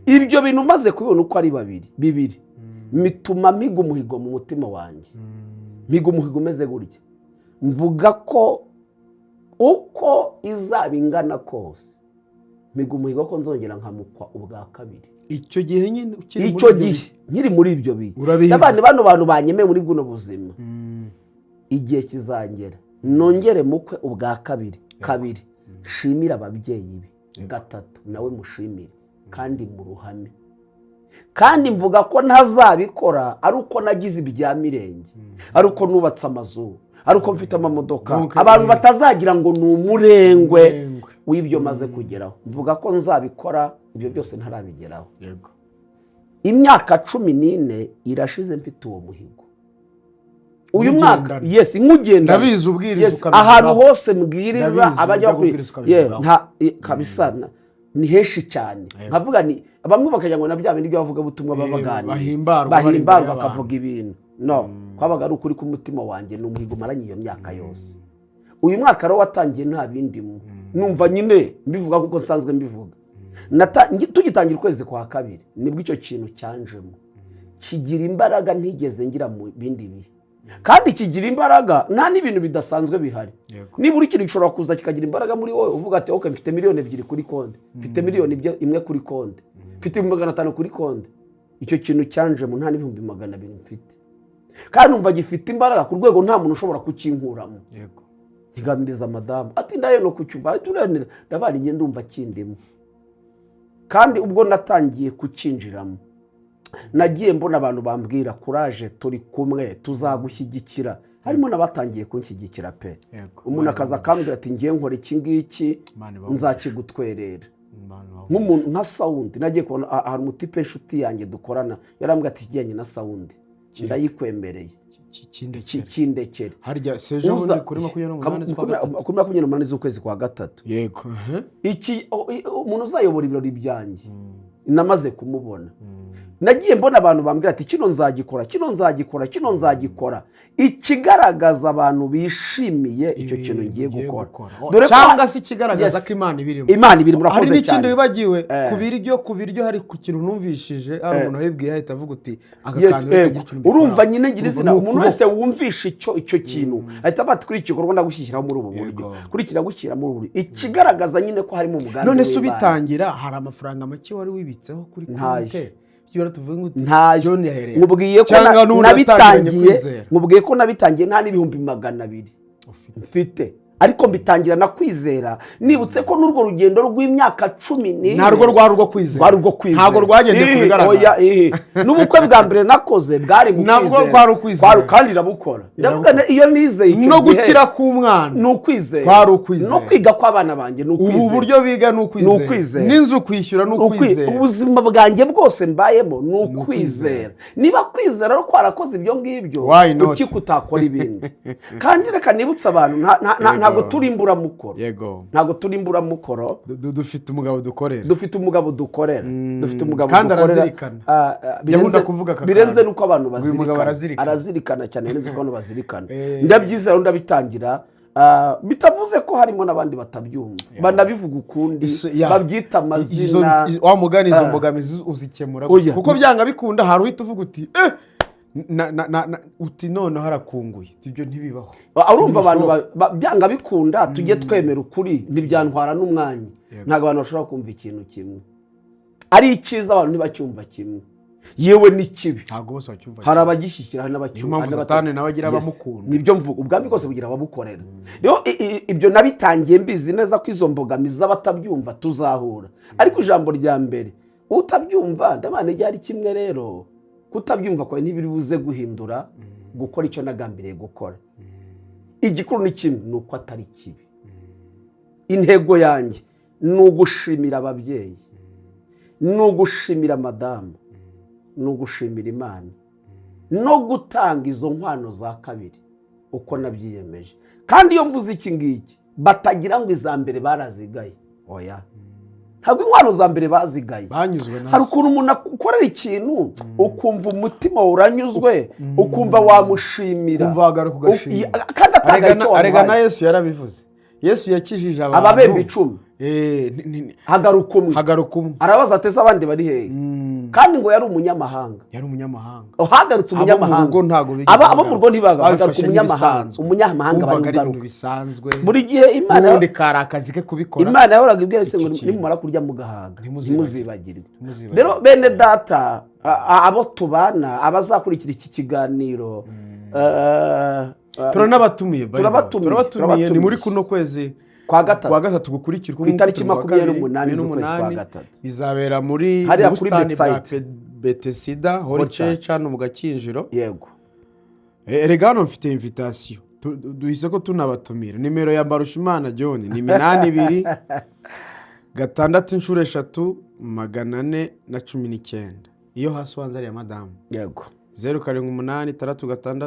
Ibyo bintu maze kubibona uko ari babiri bibiri, bituma mpiga umuhigo mu mutima wanjye. Mpiga umuhigo umeze gutya, mvuga ko uko izaba ingana kose, mpiga umuhigo ko nzongera nkamukwa ubwa kabiri. Icyo gihe nyine ukiri muri Icyo ibyo gihe nkiri muri ibyo bihe. Urabihiga. N'abandi bano bantu banyemeye muri buno buzima, igihe kizangera nongere mukwe ubwa kabiri. Kabiri, nshimire ababyeyi be. Gatatu, nawe mushimire kandi mu ruhame. Kandi mvuga ko ntazabikora ari uko nagize ibya mirenge, ari uko nubatse amazu, ari uko mfite amamodoka. Donc, Abantu batazagira ngo ni umurengwe Umurengwe. w'ibyo maze kugeraho. Mvuga ko nzabikora ibyo byose ntarabigeraho. Imyaka 14 irashize mfite uwo muhigo. Uyu mwaka Nkugendana. Yes, nkugendana. Ndabizi, ubwiriza Yes, ukabivugaho. ahantu hose mbwiriza, Ndabizi, abajya ujya bakwi kubwiriza ukabivugaho. Yeah, nta kabisa ni henshi cyane. Nkavuga ni bamwe bakagira ngo na bya bindi by'abavugabutumwa baba baganira, Bahimbarwa bari imbere bahimbarwa y'abantu. bakavuga ibintu. No kwabaga ari ukuri k'umutima wanjye, ni umuhigo umaranye iyo myaka yose. Uyu mwaka rero watangiye nta bindimo, numva nyine mbivuga kuko nsanzwe mbivuga. Tugitangira ukwezi kwa kabiri nibwo icyo kintu cyanjemo, kigira imbaraga ntigeze ngira mu bindi bihe, kandi kigira imbaraga nta n'ibintu bidasanzwe bihari. Nibura ikintu gishobora kuza kikagira imbaraga muri wowe, uvuga ati: "Ok, mfite miliyoni 2 kuri konti, mfite miliyoni 1 kuri konti, mfite 500,000 kuri konti." Icyo kintu cyanjemo nta n'200,000 mfite, kandi numva gifite imbaraga ku rwego nta muntu ushobora kukinkuramo. Nkiganiriza madamu, ati: "Ndayo no kucyumva." Ati: "Uranira." Ndabana njye ndumva kindimo. Kandi ubwo natangiye kucyinjiramo, nagiye mbona abantu bambwira: "Courage, turi kumwe, tuzagushyigikira." Harimo n'abatangiye kunshyigikira pe. Umuntu akaza akambwira ati: "Ngiye nkora iki ngiki, Imana ibahe nzakigutwerera." Imana ibahe. Nk'umuntu nka sound, nagiye kubona hari umutipe inshuti yanjye dukorana, yarambwira ati: "Ikijyanye na sound ndayikwemereye." Kindekere. Kindekere. Harya sejo bundi kuri 28 z'ukwa gatatu. Kuri 28 z'ukwezi kwa gatatu. Iki umuntu uzayobora ibirori byanjye namaze kumubona. Nagiye mbona abantu bambwira ati: "Kino nzagikora, kino nzagikora, kino nzagikora." Ikigaragaza abantu bishimiye icyo kintu ngiye Ugiye gukora. gukora. Dore ko Cyangwa se ikigaragaza Yes. ko Imana ibirimo. Imana ibiri, Hari murakoze n'ikindi cyane. wibagiwe ku biryo. Ku biryo hari ku kintu numvishije, hari umuntu wabibwiye ahita avuga uti: "Aka kantu reka ngire ikintu Urumva mbikoraho." nyine ngira Urumva izina ni umuntu ukuboko. wese wumvisha icyo kintu ahita afata: "Kuri iki gikorwa ndagushyikiraho muri ubu buryo, kuri iki ndagushyira muri ubu buryo." Ikigaragaza nyine ko harimo umugambi None se w'Imana. ubitangira hari amafaranga make wari wibitseho kuri Ntayo. konti? Byibura tuvuge ngo uti Ntayo. John yahereye Nkubwiye ko cyangwa n'ubundi watangiranye nabitangiye kwizera. Nkubwiye ko nabitangiye nta n'200,000 Ufite. mfite, ariko mbitangira na kwizera, nibutse ko n'urwo rugendo rw'imyaka 14 Narwo rwari urwo kwizera. Rwari urwo kwizera. Ntabwo rwagendeye ku Ihi, bigaragara. oya, ihi. N'ubukwe bwa mbere nakoze bwari mu Nabwo kwizera. rwari ukwizera. Kandi irabukora. Ndavuga iyo nizeye icyo No gihe, gukira k'umwana ni ukwizera. Kwari ukwizera. No kwiga kw'abana banjye ni Ubu ukwizera. buryo biga ni ukwizera. Ni ukwizera. N'inzu kwishyura ni ukwizera. Ubuzima bwanjye bwose mbayemo ni ukwizera. ukwizera. Niba kwizera ari kwarakoze ibyo ngibyo, Why not? kuki kutakora ibindi? Kandi reka nibutse abantu, ntabwo turi imburamukoro. Ntabwo turi imburamukoro. Dufite umugabo dukorera. Dufite umugabo dukorera. Dufite umugabo Kandi dukorera. arazirikana. Birenze Nkunda kuvuga aka birenze kantu. n'uko abantu Uyu mugabo bazirikana. arazirikana. Arazirikana cyane, birenze uko abantu bazirikana. Ndabyizera, ndabitangira. Bitavuze ko harimo n'abandi batabyumva, banabivuga ukundi, babyita amazina. Wa mugani, izo mbogamizi uzikemura Oya. gute? Kuko byanga bikunda hari uhita uvuga uti uti noneho harakunguye, ibyo ntibibaho. Urumva abantu Ntibishoboka. byanga bikunda tujye twemera ukuri, ntibyantwara n'umwanya. Ntabwo abantu bashobora kumva ikintu kimwe. Ari icyiza abantu ntibacyumva kimwe, yewe n'ikibi. Ntabwo bose bacyumva Hari kimwe. abagishyikira, hari n'abacyumva. Niyo mpamvu hari Satani nawe agira Yes. abamukunda. Nibyo mvuga, ubwami bwose bugira ababukorera. Rero ibyo nabitangiye mbizi neza ko izo mbogamizi z'abatabyumva tuzahura. Ariko ijambo rya mbere, utabyumva ndabana igihe ari kimwe. Rero kutabyumva kwawe ntibiri buze guhindura gukora icyo nagambiriye gukora. Igikuru ni kimwe, ni uko atari kibi. Intego yanjye ni ugushimira ababyeyi, ni ugushimira madamu, ni ugushimira Imana, no gutanga izo nkwano za kabiri uko nabyiyemeje. Kandi iyo mvuze iki ngiki, batagira ngo iza mbere barazigaye, oya. Ntabwo inkwano za mbere bazigaye. Banyuzwe Hari nazo. ukuntu umuntu akorera ikintu, ukumva umutima wawe uranyuzwe, ukumva wamushimira. Ukumva wagaruka ugashima. Kandi atanga icyo Arega na wamuhaye. Yesu yarabivuze. Yesu yakijije abantu Ababembe 10, hagaruka umwe. Hagaruka umwe. Arabaza ati: "Ese abandi bari hehe?" Kandi ngo yari umunyamahanga. Yari umunyamahanga. Hagarutse Abo mu umunyamahanga. rugo ntabwo bigeze Abo mu rugo ntibagaruka, babifashe hagaruka umunyamahanga. nk'ibisanzwe. Umunyamahanga Bumvaga ari ibintu bari. bisanzwe. Buri gihe Imana N'ubundi kari akazi ke kubikora. Imana yahoraga ibwira ese ngo Iki kintu. nimumara kurya mugahaga, Ntimuzibagirwe. ntimuzibagirwe. Ntimuzibagirwe. Rero bene data, abo tubana, abazakurikira iki kiganiro, Turanabatumiye, by the way. Turabatumiye, Turabatumiye, ni muri turabatumiye. kuno kwezi Kwa gatatu. Kwa gatatu gukurikira. Ku itariki 28 z'ukwezi kwa gatatu. Bizabera muri Hariya mu kuri busitani bwa Bethsaida. Betesida Holy Holy Church hano mu Gakinjiro. Yego. Erega hano mfite invitation. Duhise ko tunabatumira. Nimero ya Mbarushimana John ni 82 6 3 419. Iyo hasi ubanza ari iya madamu. Yego. 078 6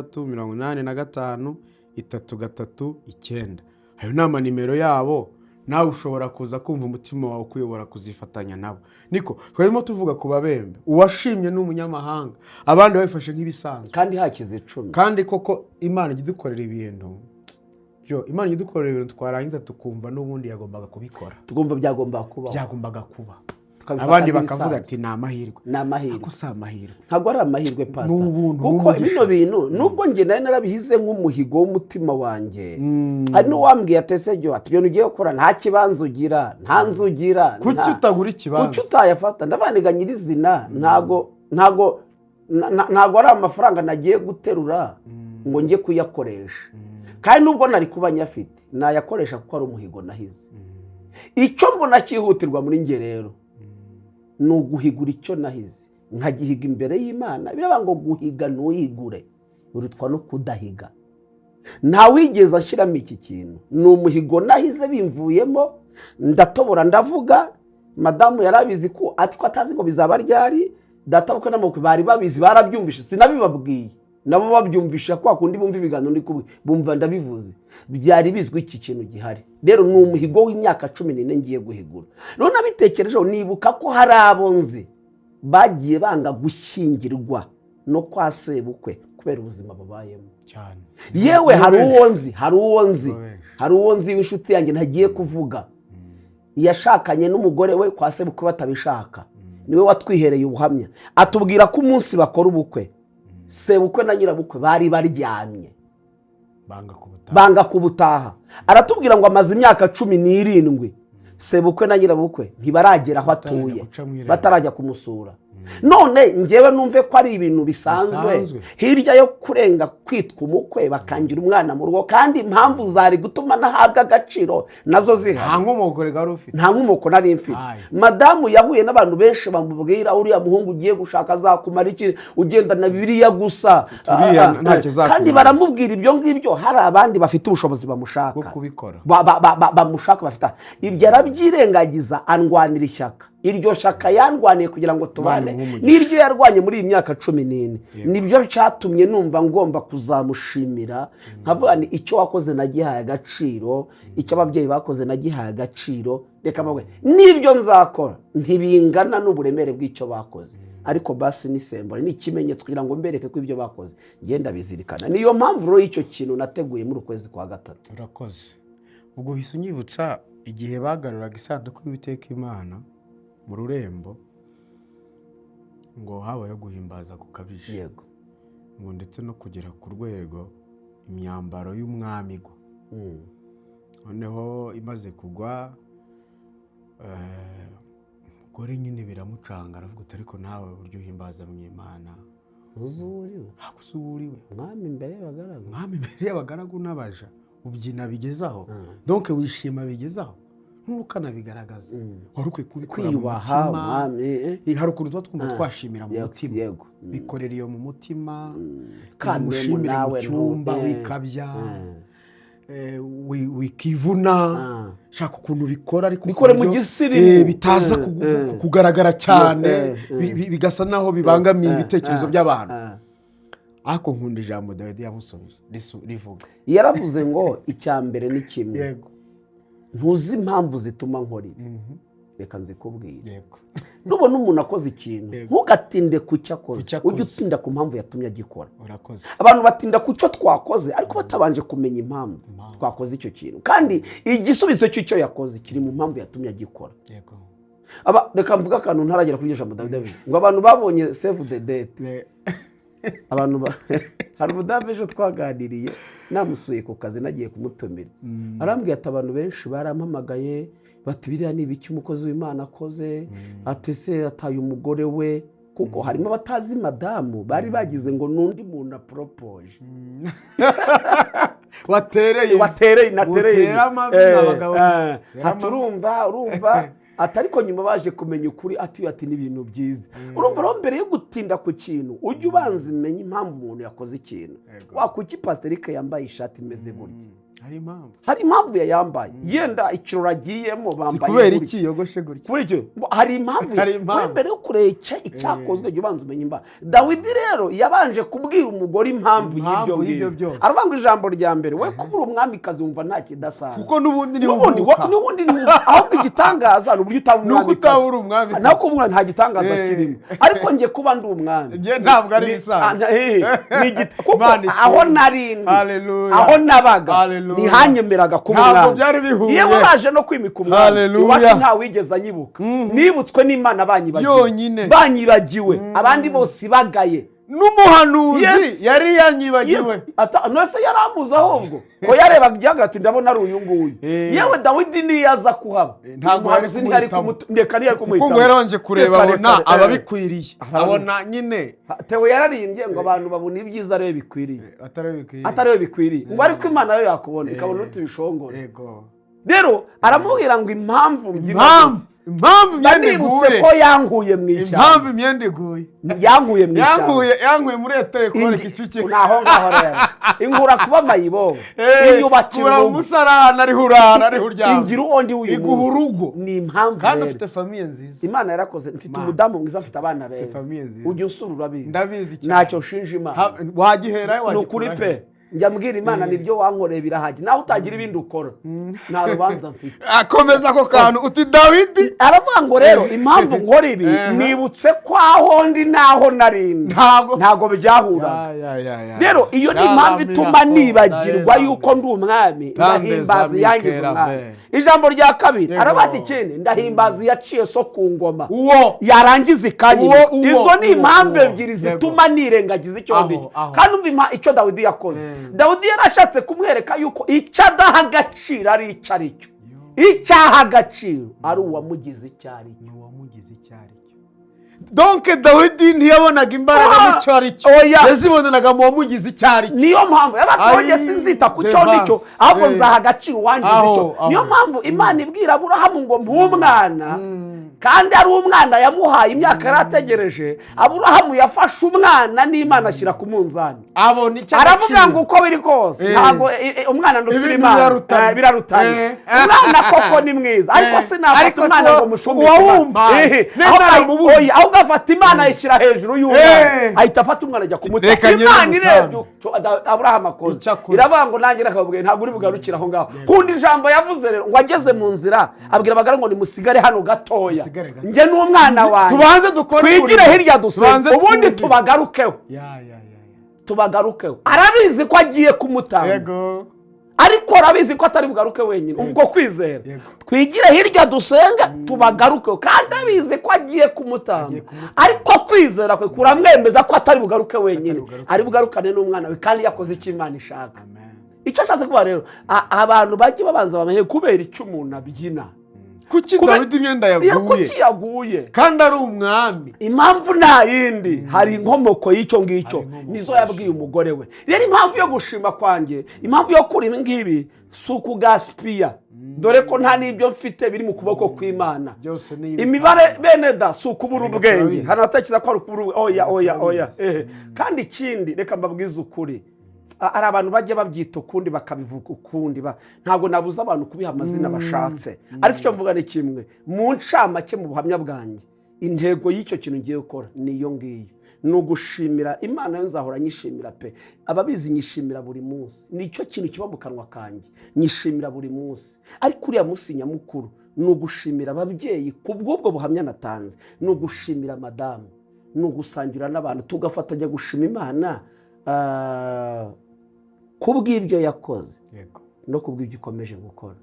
85 339. Ayo ni amanimero yabo. Nawe ushobora kuza kumva umutima wawe ukuyobora kuzifatanya nabo. Niko twarimo tuvuga ku babembe, uwashimye ni umunyamahanga, abandi babifashe nk'ibisanzwe. Kandi hakize 10. Kandi koko Imana ijya idukorera ibintu byo, Imana ijya idukorera ibintu twarangiza tukumva n'ubundi yagombaga kubikora. Tugomba, byagomba kubaho. Byagombaga kuba. Tukabifata Abandi bakavuga nk'ibisanzwe. ati: "Ni amahirwe." Ni amahirwe. Ariko si amahirwe. Ntabwo ari amahirwe, pasita. Ni ubuntu, Kuko ni umugisha. bino bintu, nubwo njye nari narabihize nk'umuhigo w'umutima wanjye, hari n'uwambwiye ati: "Ese jyo," ati, "ibintu ugiye gukora, nta kibanza ugira, nta nzu ugira, Kuki utagura ikibanza?" Kuki utayafata? Ndavaniga nyirizina, ntabwo ari amafaranga nagiye guterura ngo njye kuyakoresha. Kandi nubwo nari kuba nyafite, nayakoresha kuko ari umuhigo nahize. Icyo mbona cyihutirwa muri njye rero ni uguhigura icyo nahize, nkagihiga imbere y'Imana. Biraba ngo guhiga ntuhigure urutwa no kudahiga. Ntawigeze ashyiramo iki kintu, ni umuhigo nahize bimvuyemo, ndatobora ndavuga. Madamu yari abizi ko, ariko atazi ngo bizaba ryari. Data bukwe n'amabukwe bari babizi, barabyumvishe, sinabibabwiye, nabo babyumvisha kwa kundi bumva ibiganiro ndi kumwe, bumva ndabivuze. Byari bizwi iki kintu gihari. Rero ni umuhigo w'imyaka 14 ngiye guhigura. Rero nabitekerejeho, nibuka ko hari abo nzi bagiye banga gushyingirwa no kwa sebukwe kubera ubuzima babayemo. Cyane. Yewe, hari uwo nzi, hari uwo nzi, Nibo benshi. hari uwo nzi w'inshuti yanjye ntagiye kuvuga, yashakanye n'umugore we kwa sebukwe batabishaka. Niwe watwihereye ubuhamya, atubwira ko umunsi bakora ubukwe, sebukwe na nyirabukwe bari baryamye. Banga kubutaha. Banga kubutaha. Aratubwira ngo amaze imyaka 17, sebukwe na nyirabukwe ntibaragera aho Batarajya atuye, guca mu irembo. batarajya kumusura. None ngewe numve ko ari ibintu bisanzwe. Bisanzwe. Hirya yo kurenga kwitwa umukwe, bakangira umwana mu rugo, kandi impamvu zari gutuma nahabwa agaciro nazo Nta zihari. nkomoko rega wari ufite. Nta nkomoko nari mfite. Aye. Madamu yahuye n'abantu benshi bamubwira: "Uriya muhungu ugiye gushaka azakumara iki, ugendana Bibiliya gusa?" Turiya ntacyo azakumara. Kandi baramubwira ibyo ngibyo, hari abandi bafite ubushobozi bamushaka Bwo kubikora. Bamushaka bafite ibyo. Arabyirengagiza, andwanira ishyaka. Iryo shyaka yandwaniye kugira ngo tubane, Imana imuhe umugisha. n'iryo yarwanye muri iyi myaka 14, nibyo cyatumye numva ngomba kuzamushimira, nkavuga ni icyo wakoze nagihaye agaciro, icyo ababyeyi bakoze nagihaye agaciro. Reka mbavuge, n'ibyo nzakora ntibingana n'uburemere bw'icyo bakoze, ariko basi ni symbole, ni ikimenyetso kugira ngo mbereke ko ibyo bakoze ngenda bizirikana. Niyo mpamvu rero y'icyo kintu nateguye muri ukwezi kwa gatatu. Urakoze. Ubwo uhise unyibutsa igihe bagaruraga isanduku y'Uwiteka Imana mu rurembo, ngo habayeho guhimbaza gukabije, ngo ndetse no kugera ku rwego imyambaro y'umwami igwa. Noneho imaze kugwa, umugore nyine biramucanga, aravuga ati: "Ariko nawe uburyo uhimbaza mu Imana, Uzuriwe. ntabwo uzi uwo uriwe." Umwami imbere y'abagaragu. Umwami imbere y'abagaragu n'abaja, ubyina bigezaho, donc wishima bigezaho, ntukanabigaragaza. Wari ukwiye kubikora mu Kwiyubaha mutima. umwami. Hari ukuntu tuba twumva twashimira mu mutima. Bikorera iyo mu mutima, Kandi umushimire mu nawe cyumba, wikabya, wikivuna. Shaka ukuntu ubikora, ariko ku Bikore mu buryo, gisirimu. Bitaza kugaragara cyane, bigasa naho bibangamiye ibitekerezo by'abantu. Ariko nkunda ijambo Dawidi yamusubije rivuga. Yaravuze ngo icya mbere ni kimwe: Yego. "Ntuzi impamvu zituma nkora ibi." Reka nzikubwire. Yego. Nubona umuntu akoze ikintu, ntugatinde ku cyo akoze, Ku cyo akoze. ujye utinda ku mpamvu yatumye agikora. Urakoze. Abantu batinda ku cyo twakoze, ariko batabanje kumenya impamvu Impamvu. twakoze icyo kintu, kandi igisubizo cy'icyo yakoze kiri mu mpamvu yatumye agikora. Aba, reka mvuge akantu ntaragera kuri iryo jambo Dawidi avuze ngo abantu babonye save the date. Abantu hari umudamu ejo twaganiriye, namusuye ku kazi, nagiye kumutumira, arambwira ati: "Abantu benshi barampamagaye bati: 'Biriya ni ibiki umukozi w'Imana akoze?' Ati: 'Se ataye umugore we?' Kuko harimo abatazi madamu, bari bagize ngo n'undi muntu aporopoje." Watereye. Watereye, natereye. Mutera amavi abagabo. Mutera Ati: Urumva," ati, "ariko nyuma baje kumenya ukuri." Ati: "Ni ibintu byiza." Urumva rero, mbere yo gutinda ku kintu, ujye ubanza umenye impamvu umuntu yakoze ikintu. Wakuki Pasiterike yambaye ishati imeze gutya? Hari impamvu. Hari impamvu yayambaye, yenda ikirori agiyemo Si bambaye kubera gutya. iki yogoshe gutya? Kuri icyo hari impamvu. Hari impamvu. We mbere yo kureba icyakozwe, jya ubanza umenye impamvu. Dawidi rero yabanje kubwira umugore impamvu Impamvu y'ibyo y'ibyo ngibyo. byose. Aravuga ngo ijambo rya mbere, we kubura umwamikazi wumva nta kidasanzwe. Kuko n'ubundi niwe N'ubundi uvuka. N'ubundi ahubwo igitangaza ni uburyo utaba Ni uko umwamikazi. utaba uri umwamikazi. Naho kuba umwami nta gitangaza kirimo, ariko njye kuba ndi umwami Njye ntabwo ari ibisanzwe. Kuko Imana ishimwe. aho narindi, Hallelujah. aho nabaga, Hallelujah. ntihanyemeraga kuba Ntabwo umwami. byari bihuye. Yewe, baje no kwimika umwami, Hallelujah. iwacu ntawigeze anyibuka. Nibutswe n'Imana banyibagiwe. Yonyine. Banyibagiwe, abandi bose bagaye. N'umuhanuzi yari yanyibagiwe. None se yari amuzi? Ahubwo ko yarebaga igihaga, ati: "Ndabona ari uyu nguyu." Yewe, Dawidi niyo aza kuhaba, Ntabwo yari umuhanuzi ntiyari kumuhitamo. Reka, ntiyari Kuko kumuhitamo. ngo yarabanje kureba, Reka, abona reka, ababikwiriye, abona nyine. Theo yararimbye ngo abantu babona ibyiza ariyo bikwiriye. Atari bikwiriye. Atari yo bikwiriye, ngo ariko Imana yo yakubona ikabona utubishongora. Rero aramubwira ngo impamvu mbyina Impamvu imyenda nibutse iguye. ko yankuye mu ishyamba. Impamvu imyenda iguye. Yankuye mu ishyamba. Yankuye muri école Kicukiro. Ni aho ngaho rero inkura kuba mayibobo, inyubakira Kura mu urugo. musarani, ariho urara, ariho uryama. Ingira uwo ndi uyu Iguha munsi. urugo. Ni impamvu Kandi rero. ufite famille nziza. Imana yarakoze, mfite Imana. umudamu mwiza, mfite abana beza. Famille nziza. Ujya usura, urabizi. Ndabizi cyane. Ntacyo nshinja Imana. Wagiherayo. Ni ukuri Wagikura pe, njya mbwira Imana nibyo wankoreye birahagije, nawe utagira ibindi ukora, nta rubanza mfite. Akomeza ako kantu uti Dawidi. Aravuga ngo rero impamvu nkora ibi, nibutse ko aho ndi n'aho narindi Ntabwo ntabwo byahuraga. Ya, ya, ya, ya. Rero iyo ni impamvu ituma nibagirwa yuko ndi umwami, ndahimbaza iyangiza umwami. Ijambo rya kabiri, aravuga ati: "Ikindi, ndahimbaza iyaciye so ku ngoma, Uwo yarangiza ikanyima." Uwo, uwo, Izo ni uwo, impamvu uwo. ebyiri zituma nirengagiza icyo Aho, ndi cyo. aho. Kandi umva icyo Dawidi yakoze. Dawidi yarashatse kumwereka yuko icyo adaha agaciro ari icyo ari cyo, icyo aha agaciro ari uwamugize icyo ari cyo. Ni uwamugize icyo ari cyo. Donc Dawidi ntiyabonaga imbaraga n'icyo ari cyo. Oya. Yaziboneraga mu wamugize icyo ari cyo. Niyo mpamvu yabaga Ai, sinzita ku cyo ndi cyo, Devance. ahubwo nzaha agaciro uwangize Aho, icyo. aho. Niyo mpamvu Imana ibwira Aburahamu ngo mpuhe umwana, kandi ari umwana yamuhaye imyaka yari ategereje. Aburahamu yafashe umwana n'Imana ashyira ku munzani. Abona icyo Aravuga agaciro. ngo uko biri kose, ntabwo umwana ndutira Ibintu Imana. birarutanye. Birarutanye. Umwana koko ni mwiza, ariko sinafata Ariko umwana si ngo mushumbike uwawumpaye. Imana. Nimba naramubuze. Oya, ahubwo afata Imana ayishyira hejuru y'umwana, ahita afata umwana ajya kumuta. Reka nyine Imana mutambe. irebye icyo Aburahamu akoze, Icyo akoze. iravuga ngo nanjye nakababwiye, ntabwo uri bugarukire aho ngaho. Kundi ijambo yavuze rero, ngo ageze mu nzira abwira abagaragu ngo nimusigare hano gatoya, Musigare gato. njye n'umwana wanjye Tubanze dukore twigire umurimo. hirya dusenga, Tubanze ubundi twumve. tubagarukeho. Ya, ya, ya, ya. Tubagarukeho. Arabizi ko agiye kumutanga, ariko arabizi ko atari bugaruke wenyine. Ubwo kwizera, twigire hirya dusenga, tubagarukeho, kandi abizi ko agiye kumutanga. Agiye kumutanga. Ariko kwizera kwe kuramwemeza ko atari bugaruke wenyine, bugaruke. ari bugarukane n'umwana we, kandi yakoze icyo Imana ishaka. Amen. Icyo ashatse kuvuga rero, abantu bajye babanza bamenye kubera icyo umuntu abyina. Kuki Dawidi imyenda Iyo yaguye kuki yaguye kandi ari umwami? Impamvu nta yindi, hari inkomoko y'icyo ngicyo. Hari inkomoko. Nizo yabwiye umugore we. Rero impamvu yo gushima kwanjye, impamvu yo kuri ibi ngibi, si ukugasipiya, dore ko nta n'ibyo mfite, biri mu kuboko kw'Imana. Byose ni Imibare bene da, si ukubura Reka ubwenge. turabizi. Hari abatekereza ko ari ukubura ubwenge. Oya, oya, oya. Turabizi. Kandi ikindi, reka mbabwize ukuri. Hari abantu bajya babyita ukundi, bakabivuga ukundi. Ntabwo nabuza abantu kubiha amazina bashatse, ariko icyo mvuga ni kimwe mu ncamake mu buhamya bwanjye: intego y'icyo kintu ngiye gukora ni iyo ngiyo. Ni ugushimira Imana. Yo nzahora nyishimira pe. Ababizi, nyishimira buri munsi, nicyo kintu kiba mu kanwa kanjye, nyishimira buri munsi. Ariko uriya munsi nyamukuru ni ugushimira ababyeyi ku bw'ubwo buhamya natanze, ni ugushimira madamu, ni ugusangira n'abantu tugafatanya gushima Imana ku bw'ibyo yakoze no ku bw'ibyo ikomeje gukora.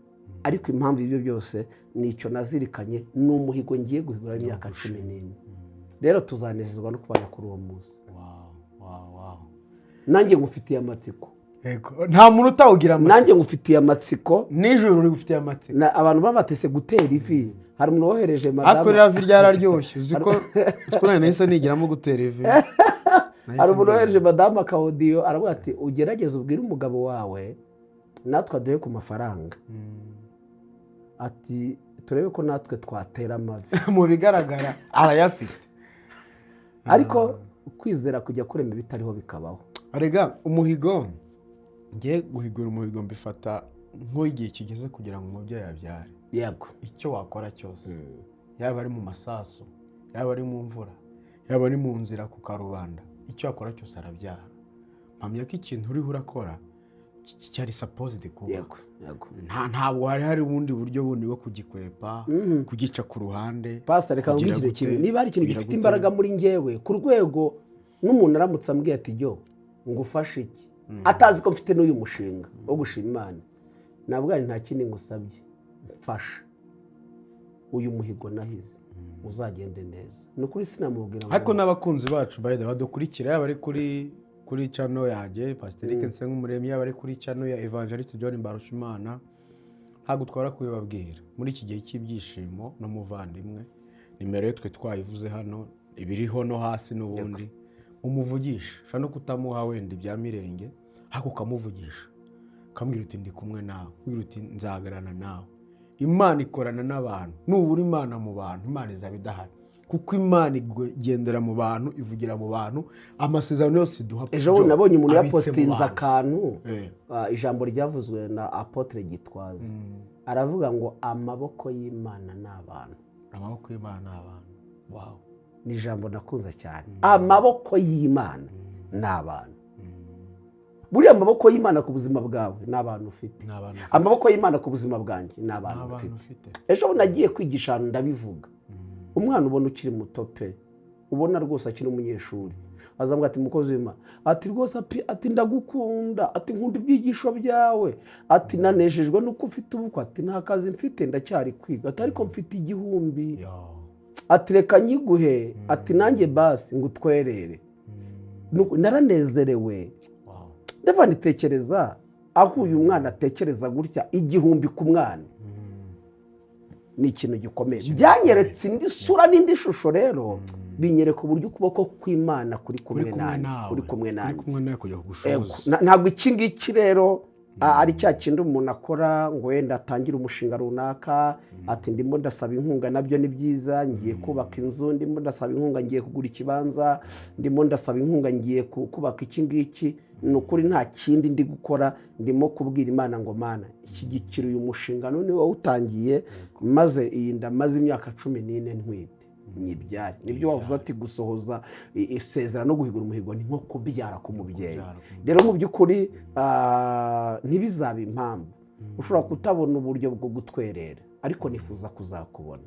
Ariko impamvu ibyo byose ni icyo nazirikanye, ni umuhigo ngiye guhigura imyaka 14. Rero tuzanezezwa no kubana kuri uwo munsi. Nanjye ngufitiye amatsiko. Yego, nta muntu utawugira amatsiko. Nanjye ngufitiye amatsiko. Nijoro uri gufitiye amatsiko. Abantu babatese gutera ivi, hari umuntu wohereje Ariko madamu. ririya vi ryararyoshye, uzi ko nanjye nahise nigiramo gutera ivi. Hari umuntu wohereje madamu aka audio, aravuga ati: "Ugerageze ubwire umugabo wawe natwe aduhe ku mafaranga," ati: "Turebe ko natwe twatera amavi." Mu bigaragara arayafite. Ariko kwizera kujya kurema ibitariho bikabaho. Arega umuhigo, ngiye guhigura umuhigo, mbifata nk'igihe kigeze kugira ngo umubyeyi abyare. Icyo wakora cyose, yaba ari mu masasu, yaba ari mu mvura, yaba ari mu nzira ku karubanda, icyo wakora cyose arabyara. Mpamya ko ikintu uriho urakora cyari supposed kuba. yego yego Ntabwo hari ubundi buryo bundi bwo kugikwepa, kugica ku ruhande. Pasita, reka Kugira nkubwire gute? ikintu kimwe. Niba hari ikintu Kugira gifite gute? imbaraga muri njyewe, ku rwego n'umuntu aramutse ambwiye ati: "Jyo ngufashe iki?" atazi ko mfite n'uyu mushinga wo gushima Imana, ntabwo ari nta kindi ngusabye, mfasha uyu muhigo nahize uzagende neza. Ni ukuri sinamubwira ngo Ariko n'abakunzi bacu, by the way, badukurikira, yaba ari kuri channel yanjye Pasiteri Eric Nsengumuremyi, yaba ari kuri channel ya Evangeliste John Mbarushimana, ntabwo twara kubibabwira muri iki gihe cy'ibyishimo n'umuvandimwe. Nimero ye twe twayivuze hano, ibiriho no hasi n'ubundi. Umuvugisha, ushobora no kutamuha wenda ibya mirenge, ariko ukamuvugisha, ukamubwira uti: "Ndi kumwe nawe," ukamubwira uti: "Nzahagararana nawe." Imana ikorana n'abantu. Nubura Imana mu bantu, Imana izaba idahari, kuko Imana igendera mu bantu, ivugira mu bantu. Amasezerano yose iduha Ejo bundi nabonye umuntu abitse mu yapositinze bantu. akantu, ijambo ryavuzwe na Apôtre Gitwaza, aravuga ngo: "Amaboko y'Imana ni abantu." Amaboko y'Imana ni abantu, wow. Ni ijambo nakunze cyane. Amaboko y'Imana ni abantu. Buriya amaboko y'Imana ku buzima bwawe ni abantu ufite. Ni abantu. Amaboko y'Imana ku buzima bwanjye ni Ni abantu abantu mfite. ufite. Ejo bundi nagiye kwigisha ahantu, ndabivuga. Umwana ubona ukiri muto pe, ubona rwose akiri umunyeshuri, azavuga ati: "Mukozi w'Imana," ati: "rwose ati ndagukunda," ati: "nkunda ibyigisho byawe," ati: "nanejejwe nuko ufite ubukwe," ati: "nta kazi mfite, ndacyari kwiga," ati: "ariko mfite 1000," ati: "reka nyiguhe," ati: "nanjye basi ngo utwerere." Naranezerewe. Ndavuga, nitekereza aho uyu mwana atekereza gutya, 1000 ku mwana ni ikintu gikomeye. Byanyeretse indi sura n'indi shusho. Rero binyereka uburyo ukuboko kw'Imana kuri Kuri kumwe kumwe nanjye, nawe. kuri kumwe Kuri nanjye. kumwe nawe kugira ngo Ego. ugushoboze. Ntabwo iki ngiki rero ari cya kindi umuntu akora ngo wenda atangire umushinga runaka, ati: "Ndimo ndasaba inkunga." Nabyo ni byiza, ngiye kubaka inzu, ndimo ndasaba inkunga, ngiye kugura ikibanza, ndimo ndasaba inkunga, ngiye kubaka iki ngiki. Ni ukuri nta kindi ndi gukora, ndimo kubwira Imana ngo: "Mana, ishyigikira uyu mushinga none wawutangiye, maze iyi nda maze imyaka 14 ntwite nyibyare." Nibyo wavuze ati gusohoza isezerano no guhigura umuhigo ni nko kubyara k'umubyeyi. Kubyara k'umubyeyi. Rero mu by'ukuri ntibizabe impamvu ushobora kutabona uburyo bwo gutwerera, ariko nifuza kuzakubona.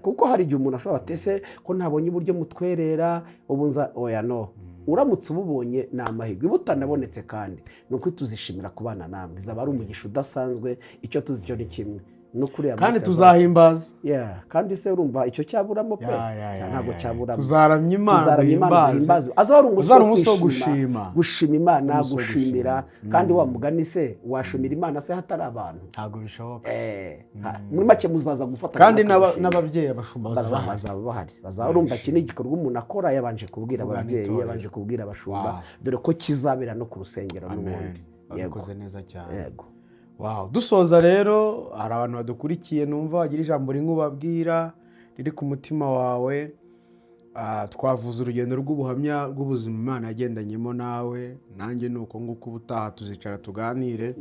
Kuko hari igihe umuntu ashobora ati: "Ese ko ntabonye uburyo mutwerera ubu nza?" Oya, no uramutse ububonye ni amahirwe, iba utanabonetse kandi ni ukuri tuzishimira kubana namwe, izaba ari umugisha udasanzwe. Icyo tuzi cyo ni kimwe, ni ukuri aya Kandi munsi tuzahimbaza. Yeah, kandi se urumva icyo cyaburamo pe? Ya, Ntabwo ya. cyaburamo. Tuzaramya Imana, Tuzaramya Imana, duhimbaze. duhimbaze. Azaba ari umunsi Uzaba ari umunsi wo gushima, gushima. Gushima Imana, Umunsi wo gushimira. gushima. Kandi wa mugani se, washimira Imana se hatari abantu? Ntabwo bishoboka. Muri make muzaza gufata Kandi natwe gushima. n'ababyeyi, abashumba bazaba Bazaba bahari. Bazaba bahari, bazaba. Urumva iki ni igikorwa umuntu akora yabanje kubwira Kuvuga ababyeyi, n'itorero. yabanje kubwira abashumba, dore ko kizabera no ku rusengero Amen. n'ubundi. Yego. Babikoze neza cyane. Yego. Wow. Dusoza rero, hari abantu badukurikiye, numva wagira ijambo rimwe ubabwira riri ku mutima wawe. Twavuze urugendo rw'ubuhamya rw'ubuzima Imana yagendanyemo nawe, nanjye ni uko nguko. Ubutaha tuzicara tuganire.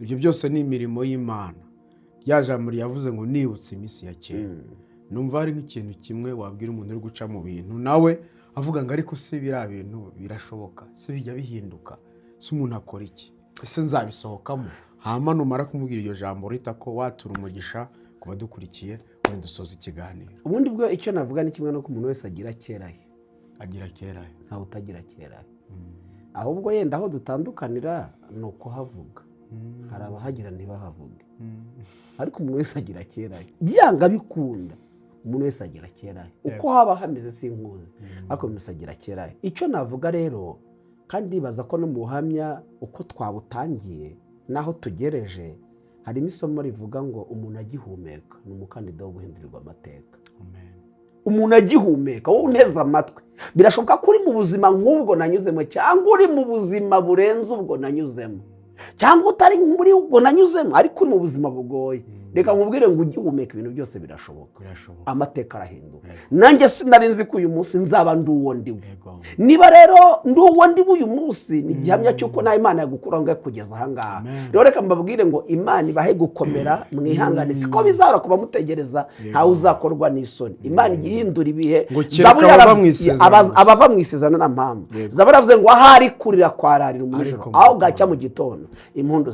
Ibyo byose ni imirimo y'Imana. Rya jambo ryavuze ngo: "Nibutse iminsi ya kera." Numva hari nk'ikintu kimwe wabwira umuntu uri guca mu bintu, nawe Avuga ngo: "Ariko se biriya bintu birashoboka? Se bijya bihinduka? Se umuntu akora iki? Ese nzabisohokamo?" Hama numara kumubwira iryo jambo, rita ko watura umugisha ku badukurikiye, ubundi dusoza ikiganiro. Ubundi bwo icyo navuga ni kimwe, nuko umuntu wese agira kera he. Agira kera he. Ntawe utagira kera he. Ahubwo yenda aho dutandukanira ni ukuhavuga. Hari abahagira ntibahavuge, ariko umuntu wese agira kera he. Byanga bikunda, umuntu wese agira kera he. Uko haba hameze sinkuzi, ariko umuntu wese agira kera he. Icyo navuga rero, kandi ndibaza ko no mu buhamya uko twabutangiye n'aho tugereje, harimo isomo rivuga ngo umuntu agihumeka ni umukandida wo guhindurirwa amateka. Amen. Umuntu agihumeka, wowe unteze amatwi, birashoboka ko uri mu buzima nk'ubwo nanyuzemo, cyangwa uri mu buzima burenze ubwo nanyuzemo, cyangwa utari muri ubwo nanyuzemo, ariko uri mu buzima bugoye. Reka nkubwire ngo ugihumeka ibintu byose birashoboka. Birashoboka. Amateka arahinduka. Yego. Nanjye sinari nzi ko uyu munsi nzaba ndi uwo ndiwe. Niba rero ndi uwo ndi uyu munsi, ni igihamya cy'uko nawe Imana yagukuraho ngo kugeza ahangaha. Amen. Rero reka mbabwire ngo Imana ibahe gukomera, mwihangane, siko bizahora kuba mutegereza, ntawe uzakorwa n'isoni. Imana ijya ihindura ibihe. Ngo kereka Zaburi abava yaravuze- mu isezerano gusa. Abava mu isezerano nta mpamvu. Zaburi yaravuze ngo ahari kurira kwararira umwijoro, Ariko mu aho bwacya mu gitondo impundu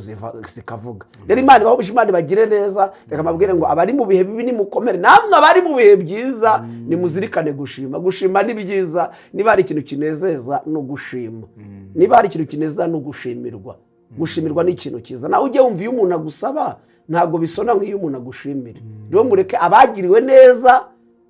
zikavuga. Rero Imana ibahe, Imana ibagire neza. Reka mbabwire ngo abari mu bihe bibi nimukomere, namwe abari mu bihe byiza nimuzirikane gushima. Gushima ni byiza. Niba hari ikintu kinezeza ni ugushima, niba hari ikintu kinezeza ni ugushimirwa. Gushimirwa ni ikintu cyiza. Nawe ujye wumva, iyo umuntu agusaba ntabwo bisona nk'iyo umuntu agushimira. Rero mureke abagiriwe neza,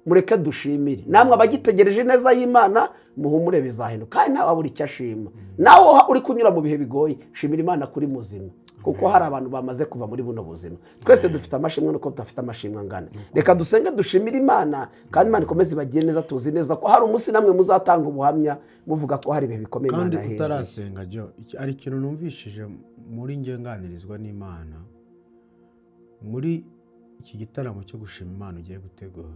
mureke dushimire. Namwe abagitegereje neza y'Imana, muhumure, bizahinduka, kandi ntawe abura icyo ashima. Nawe uri kunyura mu bihe bigoye, shimira Imana kuri muzima, kuko hari abantu bamaze kuva muri buno buzima. Twese dufite amashimwe, nuko tudafite amashimwe angana. Reka dusenge, dushimire Imana, kandi Imana ikomeze ibagire neza. Tuzi neza ko hari umunsi namwe muzatanga ubuhamya muvuga ko hari ibihe bikomeye Kandi Imana yahinduye. utarasenga jo, hari ikintu numvishije muri nge nganirizwa n'Imana muri iki gitaramo cyo gushima Imana ugiye gutegura.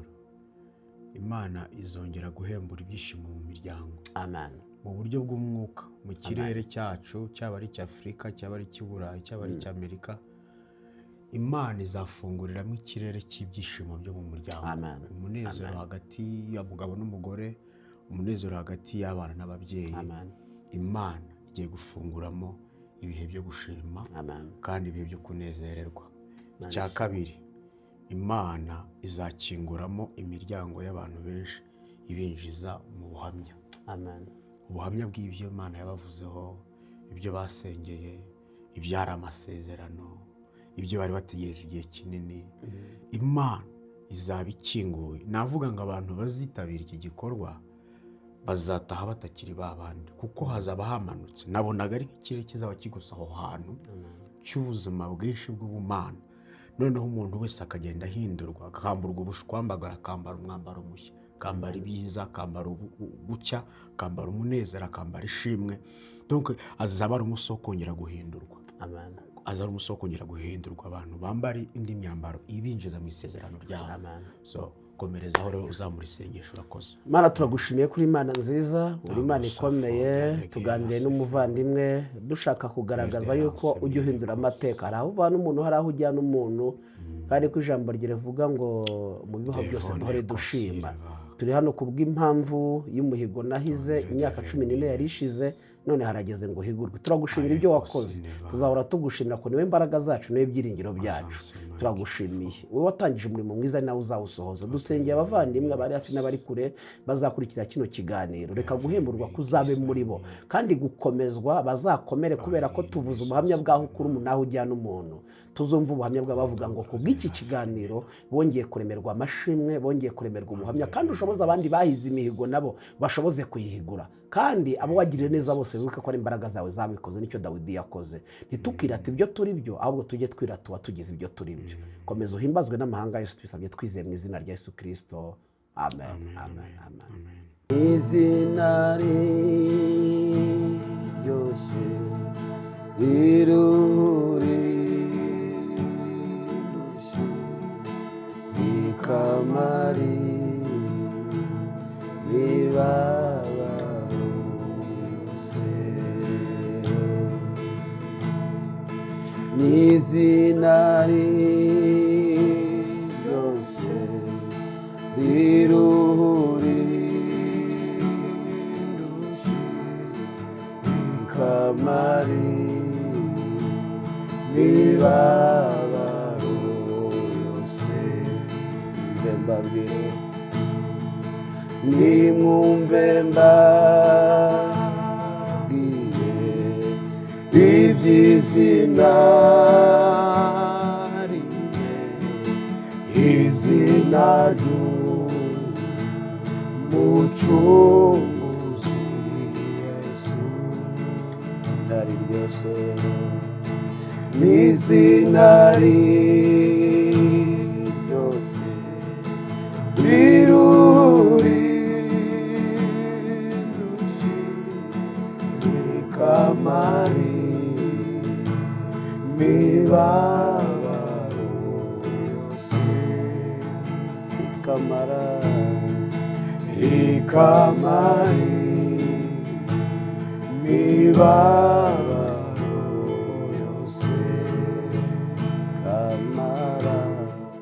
Imana izongera guhembura ibyishimo mu miryango Amen. mu buryo bw'umwuka mu kirere cyacu, cyaba ari icy'Afurika, cyaba ari icy'Uburayi, cyaba ari icy'Amerika. Imana izafunguriramo ikirere cy'ibyishimo byo mu muryango, Amen. umunezero hagati y'umugabo n'umugore, umunezero hagati y'abana n'ababyeyi. Amen. Imana igiye gufunguramo ibihe byo gushima Amen. kandi ibihe byo kunezererwa. Icya kabiri, Imana izakinguramo imiryango y'abantu benshi, ibinjiza mu buhamya, Amen. ubuhamya bw'ibyo Imana yabavuzeho, ibyo basengeye, ibyari amasezerano, ibyo bari bategereje igihe kinini. Imana izaba ikinguye. Navuga ngo abantu bazitabira iki gikorwa bazataha batakiri ba bandi, kuko hazaba hamanutse. Nabonaga ari nk'ikirere kizaba kigusa aho hantu cy'ubuzima bwinshi bw'ubumana, noneho umuntu wese akagenda ahindurwa, akamburwa ubushwambagara, akambara umwambaro mushya, akambara ibyiza, akambara gucya, akambara umunezero, akambara ishimwe. Donc azaba ari umunsi wo kongera guhindurwa. Amen. Aza ari umunsi wo kongera guhindurwa, abantu bambara indi myambaro ibinjiza mu isezerano ryabo. Amen. So komerezaho rero, uzamura isengesho. Urakoze. Mana, turagushimiye kuri Imana nziza, uri Imana ikomeye. Tuganiriye n'umuvandimwe dushaka kugaragaza yuko ujya uhindura amateka. Hari aho uvana umuntu, hari aho ujyana umuntu, kandi ko ijambo rye rivuga ngo mu bibaho byose duhore dushima. Turi hano ku bw'impamvu y'umuhigo nahize imyaka 14 yari ishize, none harageze ngo uhigurwe. Turagushimira ibyo wakoze, tuzahora tugushimira ko niwe mbaraga zacu, niwe byiringiro byacu. Turagushimiye wowe watangije umurimo mwiza, ni nawe uzawusohoza. Dusengeye abavandimwe abari hafi n'abari kure bazakurikira kino kiganiro. Reka guhemburwa kuzabe muri bo, kandi gukomezwa bazakomere, kubera ko tuvuze ubuhamya bw'aho ukura umuntu, aho ujyana umuntu. Tuzumva ubuhamya bw'abavuga ngo ku bw'iki kiganiro bongeye kuremerwa amashimwe, bongeye kuremerwa ubuhamya. Kandi ushoboze abandi bahize imihigo nabo bashoboze kuyihigura, kandi abo wagiriye neza bose wibuke ko ari imbaraga zawe zabikoze. Nicyo Dawidi yakoze. Ntitukirate ibyo turi byo, ahubwo tujye twirata uwatugize ibyo turi byo. Komeza uhimbazwe n'amahanga yose. Tubisabye twizeye mu izina rya Yesu Kirisito, amen, amen, amen. Izina riryoshye rirurirushye rikamari mibabaro yose, n'izina riryoshye riruhurirushye. Rikamari mibabaro yose. Mve mbabwire, nimwumve mbabwire iby'izina rimwe, izina ry'Umucunguzi Yesu. Izina riryoshye, n'izina riryoshye riruri rikamari mibabaro yose, rikamara, rikamari mibabaro.